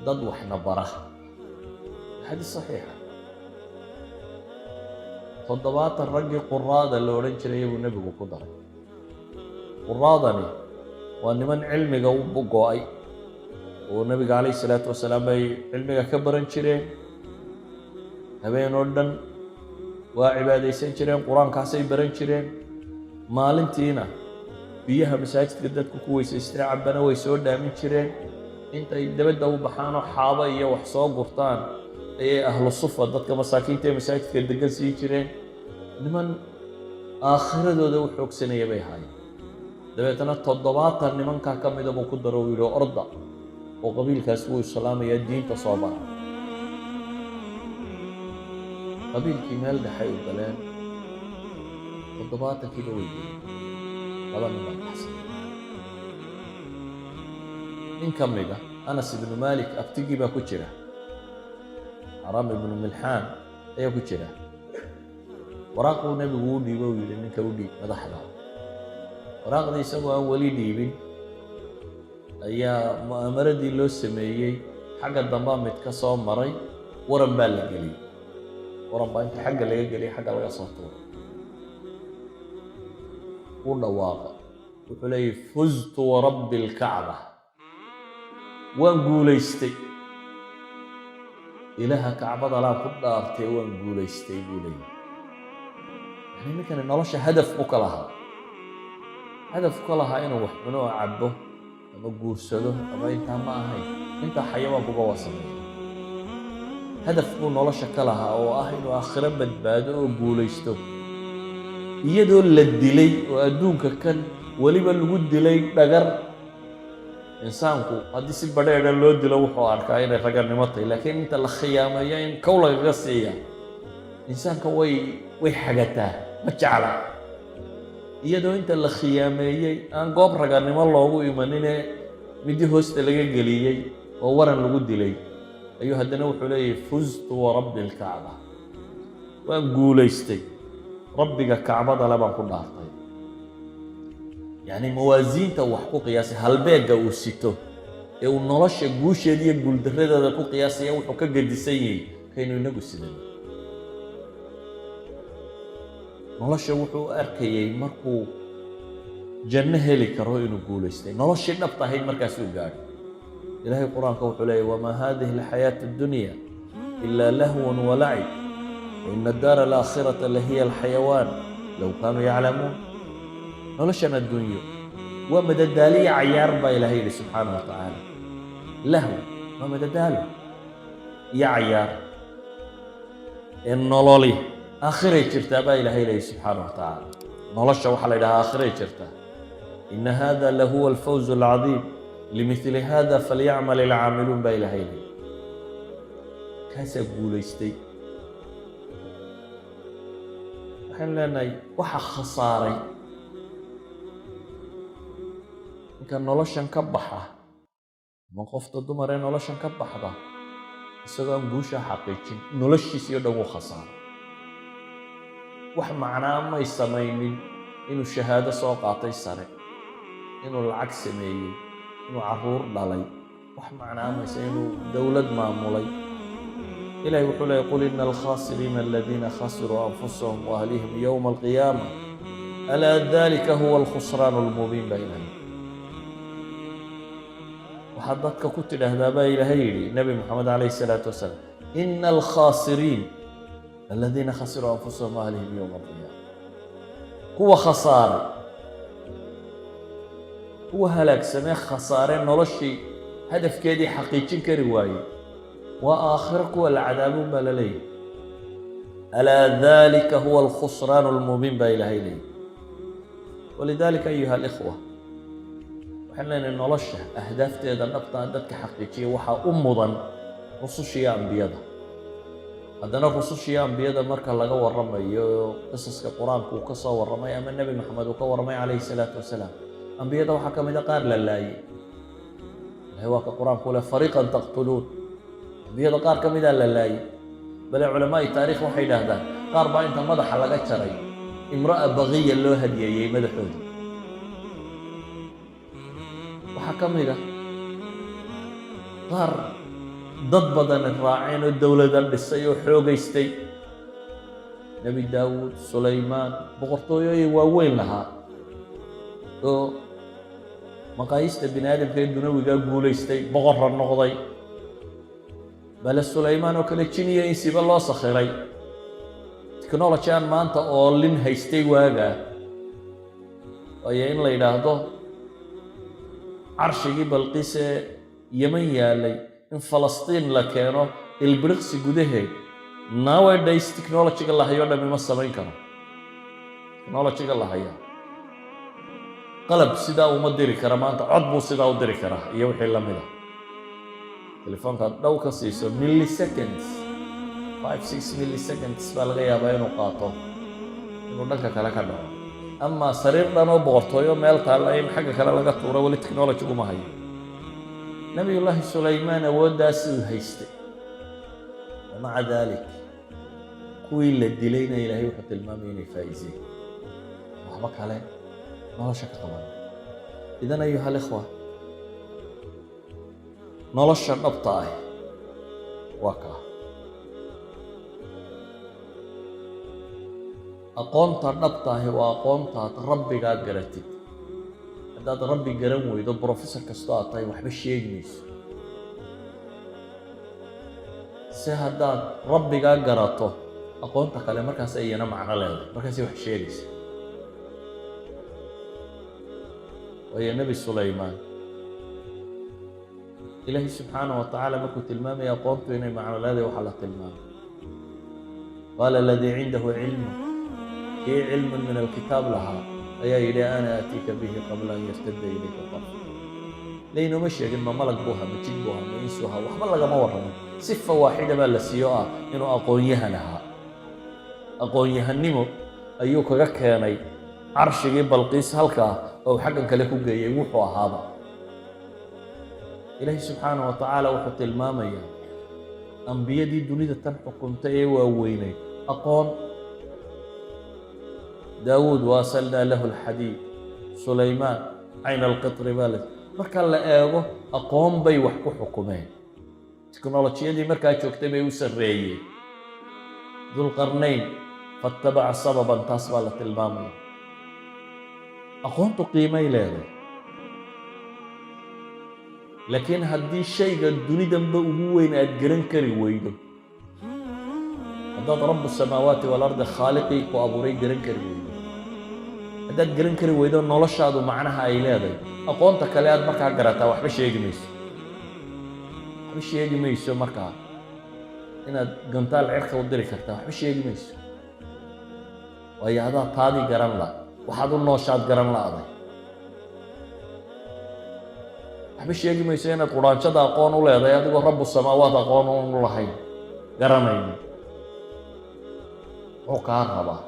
dad waxna bara." Xadiis saxiixa. 70 raggii quraada la odhan jiray buu Nebigu ku daray. Quraadani waa niman cilmiga u go'ay oo Nebiga calayhi salaatu wasalaam bay cilmiga ka baran jireen. Habeen oo dhan waa cibaadaysan jireen, Qur-aankaasay baran jireen. Maalintiina biyaha masaajidka dadku ku weysaystay cabbana way soo dhaamin jireen. Intay dabadda u baxaanoo xaabo iyo wax soo gurtaan ayay ahlu sufa, dadka masaakiinta ee masaajidka degan, siin jireen. Niman aakhiradooda u xoogsanaya bay ahaayeen. Dabeetana 70 nimankaa ka mida buu ku daro. Uu yidhi, "Orda oo qabiilkaas wuu islaamayaa, diinta soo bara." Qabiilkii meel dhexay u galeen, 70-kiiba way dileen, laba nin baa baxsan. Nin ka mida, Anas ibnu Malik abtigii baa ku jira, Xaram ibnu Milxaan ayaa ku jira. Waraaquu Nebigu u dhiibo, uu yidhi, "Ninka u dhiib madaxda." Waraaqdii isagoo aan weli dhiibin ayaa mu'aamaradii loo sameeyey. Xagga dambaa mid ka soo maray, waran baa la geliyey. Waran baa inta xagga laga geliyey xagga laga soo tuuray. U dhawaaqa, wuxuu leeyahy, "فزت ورب الكعبة", waan guulaystay, Ilaaha Kacbada laan ku dhaartay, waan guulaystay, buu leeyahy. Yani ninkani nolosha hadaf u ka lahaa, hadaf ka lahaa inuu wax cuno oo cabbo ama guursado ama intaa ma ahayn. Intaa xayawaankuba waa sameeya. Hadaf buu nolosha ka lahaa oo ah inuu aakhiro badbaado oo guulaysto. Iyadoo la dilay oo adduunka kan weliba lagu dilay dhagar, insaanku haddii si badheedha loo dilo wuxuu arkaa inay raganimo tahay, laakiin inta la khiyaameeyo in kow lagaga siiya, insaanka way xagataa, ma jecla. Iyadoo inta la khiyaameeyey aan goob raganimo loogu imanine midi hoosta laga geliyey oo waran lagu dilay, ayuu haddana wuxuu leeyahy, "فزت ورب الكعبة", waan guulaystay, Rabbiga Kacbada le baan ku dhaartay. Yacni mawaasiinta wax ku qiyaasay, halbeegga uu sito ee uu nolosha guusheeda iyo guuldarradeeda ku qiyaasaya, wuxuu ka gedisan yahay kaynu inagu sidano. Nolosha wuxuu u arkayey markuu janno heli karo inuu guulaystay, noloshii dhabta ahayd markaasuu gaadhay. Ilaahay Qur-aanka wuxuu leeyahy, وما هذه الحياة الدنيا إلا لهو ولعب وإن الدار الآخرة لهي الحيوان لو كانوا يعلمون. Noloshan adduunyo waa madadaaliya cayaar, baa Ilahay yidhi subxaanahu wa tacaala. Lahw waa madadaalo iyo cayaar, ee nololi aakhiray jirtaa, baa Ilahay leeyahy subxaanahu wa tacaala. Nolosha waxaa la yidhahaa aakhiray jirtaa. إن هذا لهو الفوز العظيم لمثل هذا فليعمل العاملون, baa Ilahay leeyahy. Kaasaa guulaystay. Waxaynu leenahay, waxa khasaaray ninka noloshan ka baxa ama qofta dumar ee noloshan ka baxda isagoo aan guushaa xaqiijin, noloshiisii o dhan wuu khasaaray. Wax macnaa may samaynin inuu shahaado soo qaatay sare, inuu lacag sameeyey, inuu carruur dhalay. Wax macnaa maysa inuu dowlad maamulay. Ilahi wuxuu leeyay, قل إن الخاسرين الذين خسروا أنفسهم وأهليهم يوم القيامة ألا ذلك هو الخسران المبين, baa Ilahay. Waxaad dadka ku tidhaahdaa, baa Ilaahay yidhi Nebi Moxamed calayhi salaatu wasalaam, إن الخاسرين الذين خسروا أنفسهم وأهليهم يوم القيامة. Kuwa khasaaray, kuwa halaagsamee khasaaree noloshii hadafkeedii xaqiijin kari waayey, waa aakhiro kuwa la cadaabun, baa la leeyahy. ألا ذلك هو الخسران المبين, baa Ilaahay leeyahy. ولذلك أيها الإخوة, waxaan leenahay, nolosha ahdaafteeda dhabtaa dadka xaqiijiya waxaa u mudan rusushiyo ambiyada. Haddana rusushiyo ambiyada marka laga warramayo, qisaska Qur-aanku uu ka soo warramay ama Nebi Maxamed uu ka warramay calayhi salaatu wasalaam, ambiyada waxaa ka mid a qaar la laayay. Ilahay waa ka Qur-aanku leh, فريقا تقتلون. Ambiyada qaar ka midaa la laayay. Bale culamaai taarikh waxay idhaahdaan qaar baa inta madaxa laga jaray imra'a baqiya loo hadiyeeyey madaxooda. Waxaa ka mid ah qaar dad badani raaceen oo dowlada dhisay oo xoogaystay, Nebi Daawuud, Sulaymaan, boqortooyooyin waaweyn lahaa oo maqaayista bini aadamka ee dunawigaa guulaystay, boqorra noqday. Bale Sulaymaan oo kale jiniya insiba loo sakhiray, technology aan maanta oolin haystay waagaa. Waayo, in la yidhaahdo carshigii Balqiis ee Yeman yaalay in Falastiin la keeno ilbiriqsi gudaheed, nowadays technologyga la hayo dhami ma samayn karo. Technologyga la hayaa qalab sidaa uma diri kara maanta. Cod buu sidaa u diri karaa iyo wixii la mida. Telefoonkaad dhow ka siiso, milliseconds, 5, 6 milliseconds baa laga yaabaa inuu qaato inuu dhanka kale ka dhaco. Ama sariir dhan oo boqortooyo meel taalla in xagga kale laga tuuro, weli technologyguma hayo. Nabiyullaahi Sulaymaan awooddaasuu haystay. ومع ذلك kuwii la dilayna Ilaahay wuxuu tilmaamaya inay faa'iiseen, waxba kale nolosha ka qaban. إذن أيها الإخوة, nolosha dhabta ah waa kaa. Aqoonta dhabta ahi waa aqoontaad Rabbigaa garatid. Haddaad Rabbi garan weydo, professor kastoo aad tahay waxba sheegi mayso. Se haddaad Rabbigaa garato, aqoonta kale markaas iyana macno leedahay, markaasay wax sheegaysa. Waayo, Nebi Sulaymaan Ilaahay subxaanaه wa tacaala markuu tilmaamaya aqoontu inay macno leedahay, waxaa la tilmaamay: قال الذي عنده علم, kii علم من الكتاب lahaa ayaa yidhi: أنا آتيك به قبل أن يرتد إليك طرفك. Laynooma sheegin ma malag buu ahaa, ma jin buu ahaa, ma insu ahaa, waxba lagama warramin. صفة واحدة baa la siiyo ah inuu aqoon-yahan ahaa. Aqoon-yahanimo ayuu kaga keenay carshigii Balqiis halkaa oo uu xaggan kale ku geeyey. Wuxuu ahaaba, Ilaahay subxaanaه wa tacaala wuxuu tilmaamayaa ambiyadii dunida tan xukuntay ee waaweyneyd aqoon. Daawuud: وأسلنا له الحديد. Sulaymaan: عين القطر baa la. Marka la eego aqoon bay wax ku xukumeen, teknolojiyadii markaa joogtay bay u sarreeyeen. Dulqarnayn: فأتبع سببا. Taas baa la tilmaamaya. Aqoontu qiimay leedahay, laakiin haddii shayga dunidanba ugu weyn aad garan kari weydo, haddaad رب السماوات والأرض, khaaliqii ku abuuray, garan kari weydo, haddaad garan kari weydo noloshaadu macnaha ay leedahay, aqoonta kale aad markaa garataa waxba sheegi mayso, waxba sheegi mayso. Markaa inaad gantaal cirka u diri kartaa waxba sheegi mayso, waayo adaa taadii garan la, waxaad u nooshaad garan la'day. Waxba sheegi mayso inaad quraanjada aqoon u leedahay adigoo رب السماوات aqoon u lahayn, garanaynin muxuu kaa rabaa.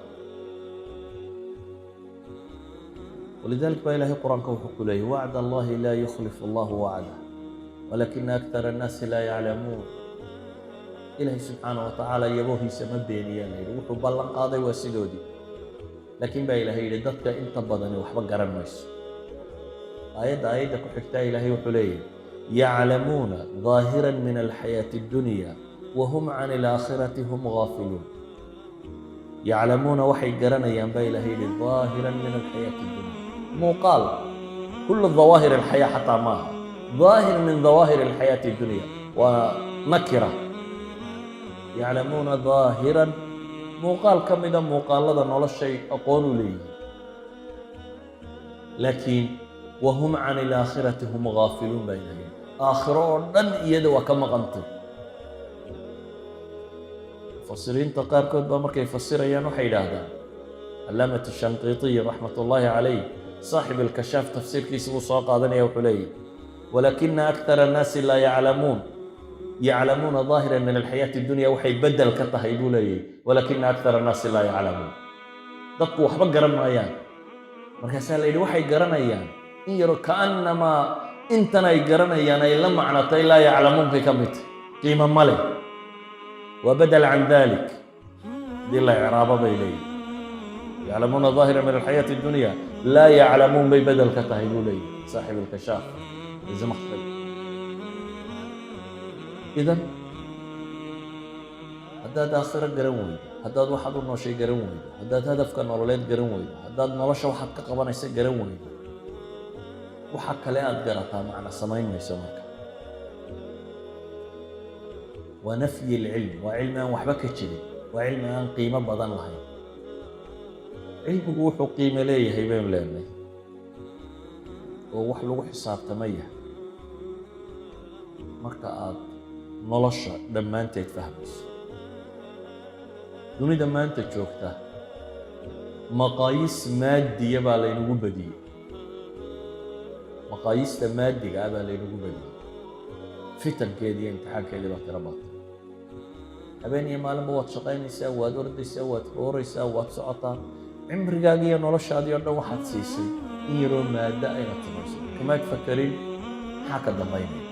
ولذلك baa Ilahay Qur-aanka wuxuu ku leeyay: وعد الله لا يخلف الله وعده ولكن أكثر الناس لا يعلمون. Ilaahay subxaana wa tacaala yaboohiisa ma beeniyaa la yidhi. Wuxuu ballan qaaday waa sidoodii, laakiin baa Ilahay yidhi dadka inta badani waxba garan mayso. Aayadda ku xigtaa Ilaahay wuxuu leeyahy: يعلمون ظاهرا من الحياة الدنيا وهم عن الآخرة هم غافلون. يعلمون, waxay garanayaan baa Ilahay yidhi, ظاهرا من الحياة الدنيا, muuqaal, كل ظواهر الحياة xataa maaha, ظاهر من ظواهر الحياة الدنيا, waa nakira. يعلمون ظاهرا, muuqaal ka mida muuqaalada noloshay aqoon u leeyihiin, laakiin وهم عن الآخرة هم غافلون baa Ilahay. Aakhiro oo dhan iyada waa ka maqantay. Mufasiriinta qaarkood baa markay fasirayaan waxay yidhaahdaan, Calaamatu Shanqiitiy رحمة الله عليه, صاحب الكشاف, tafsiirkiisa buu soo qaadanaya, wuxuu leeyahy: ولكن أكثر الناس لا يعلمون, يعلمون ظاهرا من الحياة الدنيا waxay bedel ka tahay buu leeyahy ولكن أكثر الناس لا يعلمون. Dadku waxba garan maayaan. Markaasaa la yidhi waxay garanayaan in yaro, kaannamaa intan ay garanayaan ay la macnatay لا يعلمون kay ka mid tahy, qiimo ma leh. Waa بدل عن ذلك hadii la icraabo bay leeyihin. يعلمون ظاهرا من الحياة الدنيا، لا يعلمون bay bedel ka tahay buu leeyahy صاحب الكشاف Zamakhshari. إذن haddaad aakhiro garan weydo, haddaad waxaad u nooshay garan weydo, haddaad hadafka nololeed garan weydo, haddaad nolosha waxaad ka qabanaysa garan weydo, waxa kale aad garataa macna samayn mayso. Marka waa نفي العلم, waa cilmi aan waxba ka jirin, waa cilmi aan qiimo badan lahayn. Cilmigu wuxuu qiimo leeyahay baynu leenahay oo wax lagu xisaabtama yahay marka aad nolosha dhammaanteed fahmayso. Dunida maanta joogta maqaayiis maadiya baa laynagu badiyey, maqaayiista maadiga ah baa laynagu badiyey. Fitankeedi iyo imtixaankeedii baa tiro batay. Habeen iyo maalinba waad shaqaynaysaa, waad ordaysaa, waad rooraysaa, waad socotaa. Cimrigaaga iyo noloshaadii oo dhan waxaad siisay in yaroo maaddo ayna samayso. Kamaad fakerin maxaa ka dambaynaya.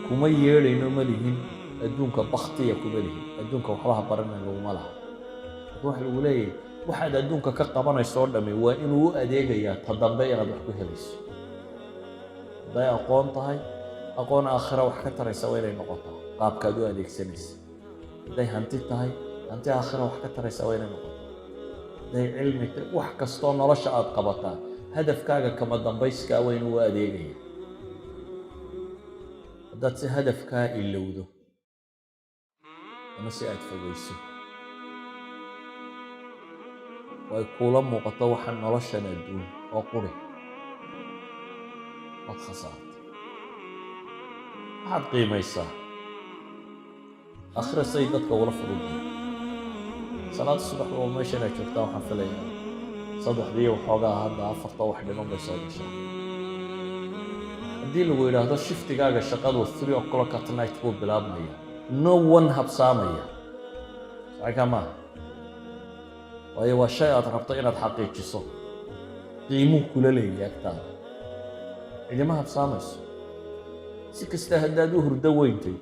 Kuma yeedhayno, ma lihin adduunka baktiya, kuma lihin adduunka waxba ha baranin laguma laha. Laakiin waxa lagu leeyahay, waxaad adduunka ka qabanayso oo dhami waa inuu u adeegayaa ta dambe inaad wax ku helayso. Hadday aqoon tahay, aqoon aakhira wax ka taraysa waa inay noqotaa qaabkaad u adeegsanaysa. Hadday hanti tahay, hanti aakhira wax ka taraysa waa inay noqotaa. Hadday cilmi tahay, wax kastoo nolosha aad qabataa hadafkaaga kama dambayskaa waa inuu u adeegaya. Haddaad si hadafkaa ilowdo ama si aad fogeyso oo ay kuula muuqato waxa noloshan adduun oo quri, waad khasaartay. Waxaad qiimaysaa aakhira say dadka ula fududday. Salaada subax oo meeshan ay joogtaan, waxaan filayaa 3dii waxoogaa, hadda 4ta wax dhiman bay soo gashaa. Haddii lagu yidhaahdo shiftigaaga shaqadu 3 o'clock at night buu bilaabmaya, no one habsaamaya saxiika maaha, waayo waa shay aad rabto inaad xaqiijiso, qiimuu kula leeyahay agtaada. Cidima habsaamayso. Si kasta haddaad u hurdo weyntay,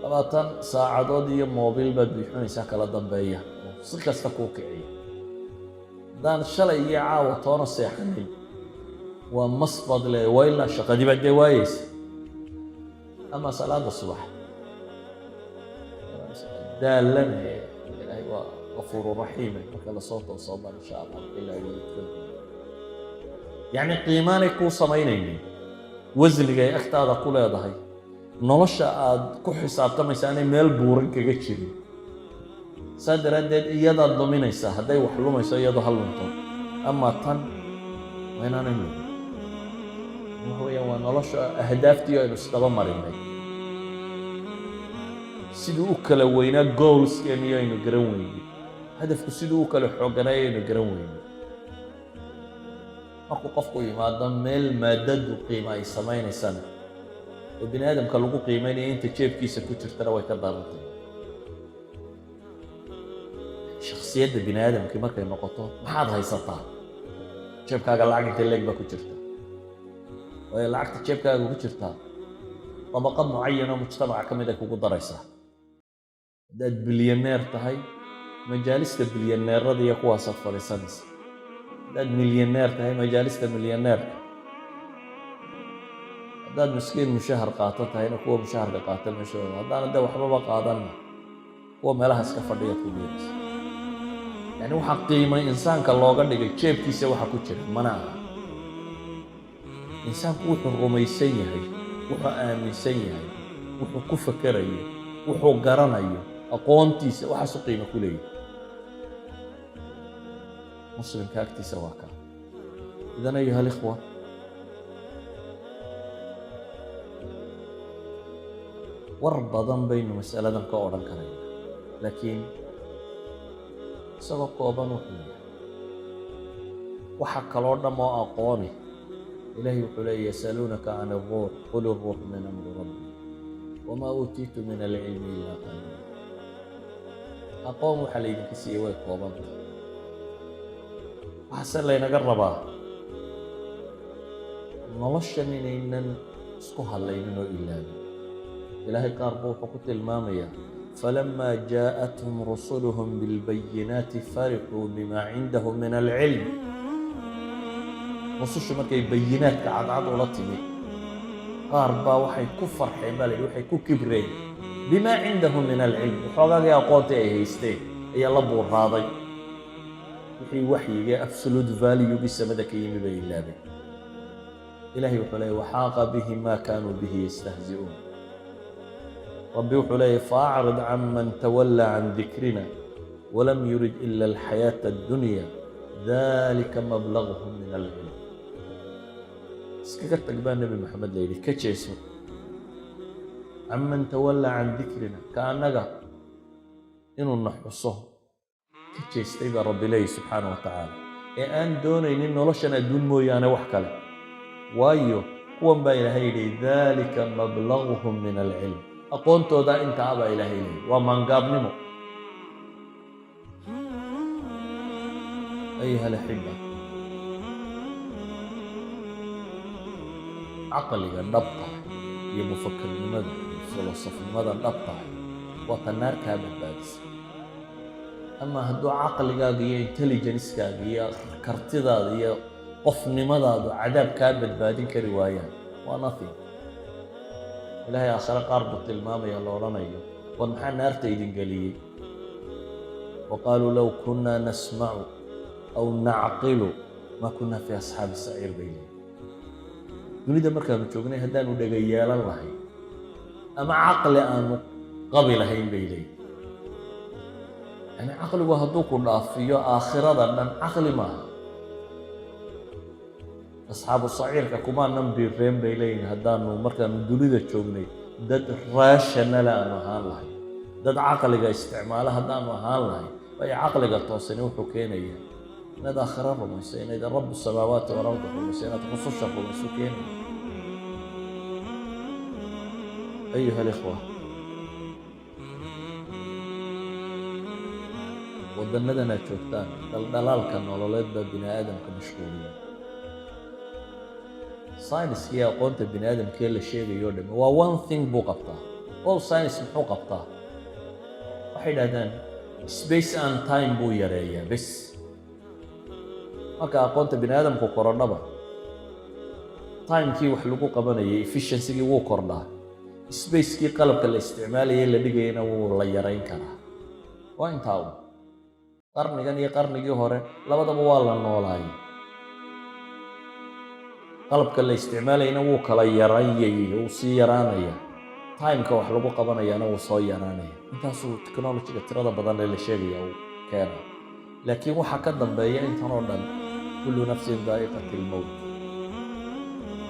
20 saacadood iyo moobil baad buuxinaysaa kala dambeeya oo si kasta kuu kiciya. Haddaan shalay iyo caawa toona seexanay, waa mas baad leedahay, waa ilaa shaqadii baad dee waayeysa. Ama salaada subax daalane, Ilaahay waa غفور رحيم, marka lasoo tooso baan insha Allah ilaa waalidkan. Yacni qiimaanay kuu samaynaynin wasligay agtaada ku leedahay nolosha aad ku xisaabtamaysa aanay meel buuran kaga jirin. Saa daraaddeed iyadaad luminaysaa. Hadday wax lumayso, iyadoo ha lunto, ama tan waa inaanay lumin. Waxa weeyaan waa nolosha ahdaaftii aynu isdaba marinay, siduu u kala weynaa goalskeeniyo aynu garan weynay, hadafku siduu u kala xooganay aynu garan weynay. Markuu qofku yimaado meel maadadu qiimo ay samaynaysana oo bini aadamka lagu qiimeynaya inta jeebkiisa ku jirtana, way ka darantay. Shakhsiyadda bini aadamkii markay noqoto maxaad haysataa, jeebkaaga lacag inta leeg baa ku jirta, waayo lacagta jeebkaaga ku jirtaa طبقة معينة oo mujtamaca ka mid ay kugu daraysaa. Haddaad bilyaneer tahay, majaalista bilyaneerada iyo kuwaasaad fadhiisanaysa. Haddaad milyaneer tahay, majaalista milyaneerka. Haddaad miskiin mushahar qaato tahayna, kuwa mushaharka qaata meeshooda. Haddaana dee waxbaba qaadanna, kuwa meelahaas ka fadhiyaad ku biiraysa. Yani waxaa qiimay insaanka looga dhigay jeebkiisa waxa ku jira mana aha. Insaanku wuxuu rumaysan yahay, wuxuu aaminsan yahay, wuxuu ku fakerayo, wuxuu garanayo, aqoontiisa, waxaasu qiimo ku leeyahay muslimka agtiisa waa kaa. إذن أيها الإخوة, war badan baynu mas'aladan ka odhan karayna, laakiin isagoo kooban wuxuu yahay waxa kaloo dham oo aqooni. Ilahay wuxuu leeya: يسألونك عن الروح قل الروح من أمر ربي وما أوتيتم من العلم إلا قليلا. Aqoon waxaa laydinka siiyey way koobanta. Waxaase laynaga rabaa noloshan inaynan Isku hadlaynin oo ilaabin. Ilaahay qaar buu wuxuu ku tilmaamayaa: فلما جاءتهم رسلهم بالبينات فرحوا بما عندهم من العلم. Rusushu markay bayinaadka cadcad ula timi, qaar baa waxay ku farxeen, baa la yidhi, waxay ku kibreen بما عندهم من العلم. Waxoogaagii aqoontii ay haysteen ayaa la buurraaday. Wixii waxyiga, absolute value-gii samada ka yimi, bay ilaabeen. Ilahay wuxuu leeyay: وحاق بهم ما كانوا به يستهزئون. Rabbi wuxuu leeyay: فأعرض عمن تولى عن ذكرنا ولم يرد إلا الحياة الدنيا ذلك مبلغهم من العلم. Iskaga tag baa Nebi Maxamed la yidhi, ka jeeso. عمن تولى عن ذكرنا, ka annaga inuu na xuso ka jeestay, baa Rabbi leeyahy subxaana wa tacaala, ee aan doonaynin noloshan adduun mooyaane wax kale. Waayo, kuwan baa Ilaahay yidhi: ذلك مبلغهم من العلم. Aqoontooda intaa baa Ilaahay leeyay, waa maangaabnimo. أيها الأحبة, caqliga dhabta iyo mufakirnimada iyo filosofnimada dhabta waa ta naar kaa badbaadisa. Ama hadduu caqligaaga iyo intelligence-kaaga iyo kartidaada iyo qofnimadaadu cadaab kaa badbaadin kari waayaan, waa nothing. Ilaahay aakhare qaar buu tilmaamaya la odhanayo: war maxaa naarta idin geliyey? وقالوا لو كنا نسمع أو نعقل ما كنا في أصحاب السعير, bay leeyihin. Dunida markaanu joognay haddaanu dhega yeelan lahayn ama caqli aanu qabi lahayn, bay leeyihin. Yani caqligu hadduu ku dhaafiyo aakhirada dhan, caqli maaha. Asxaabu saciirka kumaanan biireen, bay leeyihin, haddaanu markaanu dunida joognay dad rational aanu ahaan lahayn, dad caqliga isticmaalo haddaanu ahaan lahayn. Waayo, caqliga toosani wuxuu keenayaa inaad aakhiro rumayso, inaad رب السماوات والأرض rumayso, inaad rususha rumayso keenaya. أيها الإخوة, waddannadan aad joogtaan dhaldhalaalka nololeed baa bini aadamka mashquuliya. Sayniska iyo aqoonta bini aadamkee la sheegayo o dhami waa one thing buu qabtaa. All science muxuu qabtaa? Waxay idhahdaan space and time buu yareeyaa, bes. Marka aqoonta bini aadamku korodhaba, timekii wax lagu qabanayay efficiency-gii wuu kordhaa, spacekii qalabka la isticmaalayay la dhigayana wuu la yarayn karaa. Waa intaa un. Qarnigan iyo qarnigii hore labadaba waa la noolaayay, qalabka la isticmaalayna wuu kala yaranyay, wuu sii yaraanaya, timeka wax lagu qabanayaana wuu soo yaraanaya. Intaasuu technologyga tirada badan ee la sheegaya uu keena. Laakiin waxaa ka dambeeya intan oo dhan: كل نفس ذائقة الموت,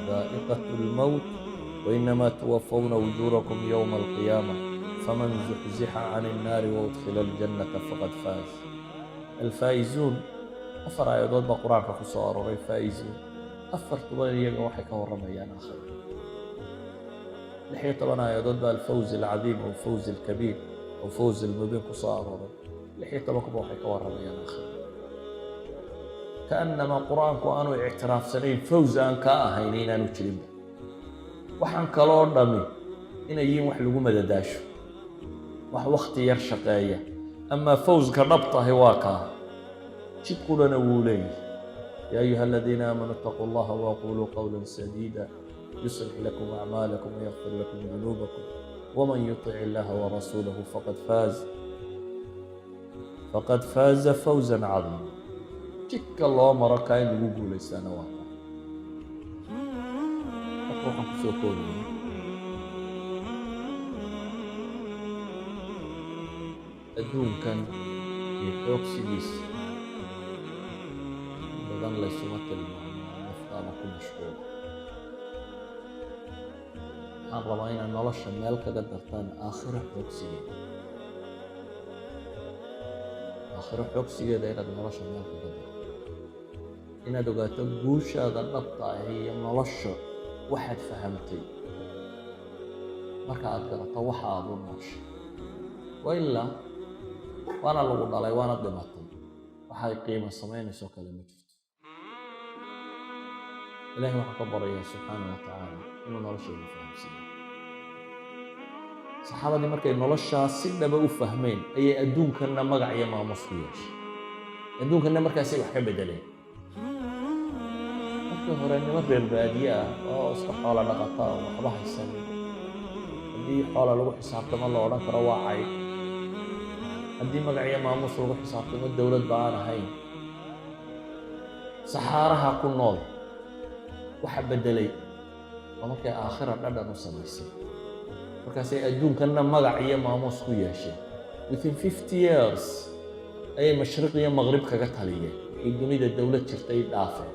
ذائقة الموت, وإنما توفون أجوركم يوم القيامة, فمن زحزح عن النار وأدخل الجنة فقد فاز. الفائزون, afar aayadood baa Qur-aanka ku soo aroray فائزون. Afartuba iyaga waxay ka warramayaan aakhiro. 16 aayadood baa الفوز العظيم أو الفوز الكبير أو الفوز المبين ku soo arooray. 16kuba waxay ka warramayaan aakhiro. Kaannamaa Qur-aanku aanu ictiraafsanayn fawz aan ka ahayn inaanu jirinba, waxaan kaloo dhami inay yihiin wax lagu madadaasho, wax wakti yar shaqeeya. Amaa fawzka dhabtahi waa kaa, jid qurana wuu leeyahy: يا أيها الذين آمنوا اتقوا الله وقولوا قولا سديدا يصلح لكم أعمالكم ويغفر لكم ذنوبكم ومن يطع الله ورسوله فقد فاز فوزا عظيما. Jidka loo maro kaa in lagu guulaystaana waa kaa. Marka waxaan kusoo koobaya, adduunkan iyo xoogsigiisa in badan laysuma tilmaamo, naftaada ku mashquula. Waxaan rabaa inaad nolosha meel kaga dartaan aakhiro xoogsigeeda, aakhiro xoogsigeeda inaad nolosha meel kaga darto, inaad ogaato guushaada dhabta ah iyo nolosha waxaad fahamtay marka aad garato waxa aad u nooshay. Wa ilaa waana lagu dhalay, waana dhimatay, waxay qiimo samaynayso kale ma jirto. Ilahay waxaan ka barayaa subxaana wa tacaala inuu noloshayna fahamsiiyo. Saxaabadii markay noloshaas si dhaba u fahmeen ayay adduunkanna magac iyo maamuus ku yeeshay, adduunkanna markaasay wax ka beddeleen. Markii hore niman reer baadiye ah oo iska xoola dhaqata oo waxba haysanin, haddii xoola lagu xisaabtamo la odhan karo waa cayd, haddii magac iyo maamuus lagu xisaabtamo dowlad ba aan ahayn, saxaaraha ku nool, waxa beddelay waa markay aakhira dhadhan u samaysay. Markaasay adduunkanna magac iyo maamuus ku yeesheen. Within 50 years ayay mashriq iyo maqrib kaga taliyeen, ay dunida dowlad jirtay dhaafeen,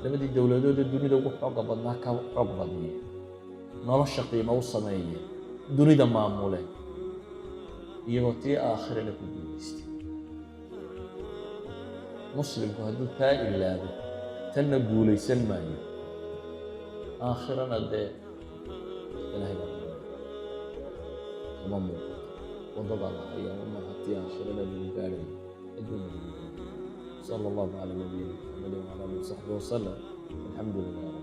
labadii dowladood ee dunida ugu xooga badnaa ka xoog badiyeen, nolosha qiimo u sameeyeen, dunida maamuleen, iyagoo tii aakhirana ku guulaystay. Muslimku hadduu taa ilaabo, tanna guulaysan maayo, aakhirana dee Ilaahay baa kama muuqato. Waddada la hayaa maaha tii aakhirana lagu gaadhayo, adduuna lagu gaadhayo. Sala allahu calaa nabiyina Maxamedin wacala alihi wasaxbi wasalam. Alxamdu lilah.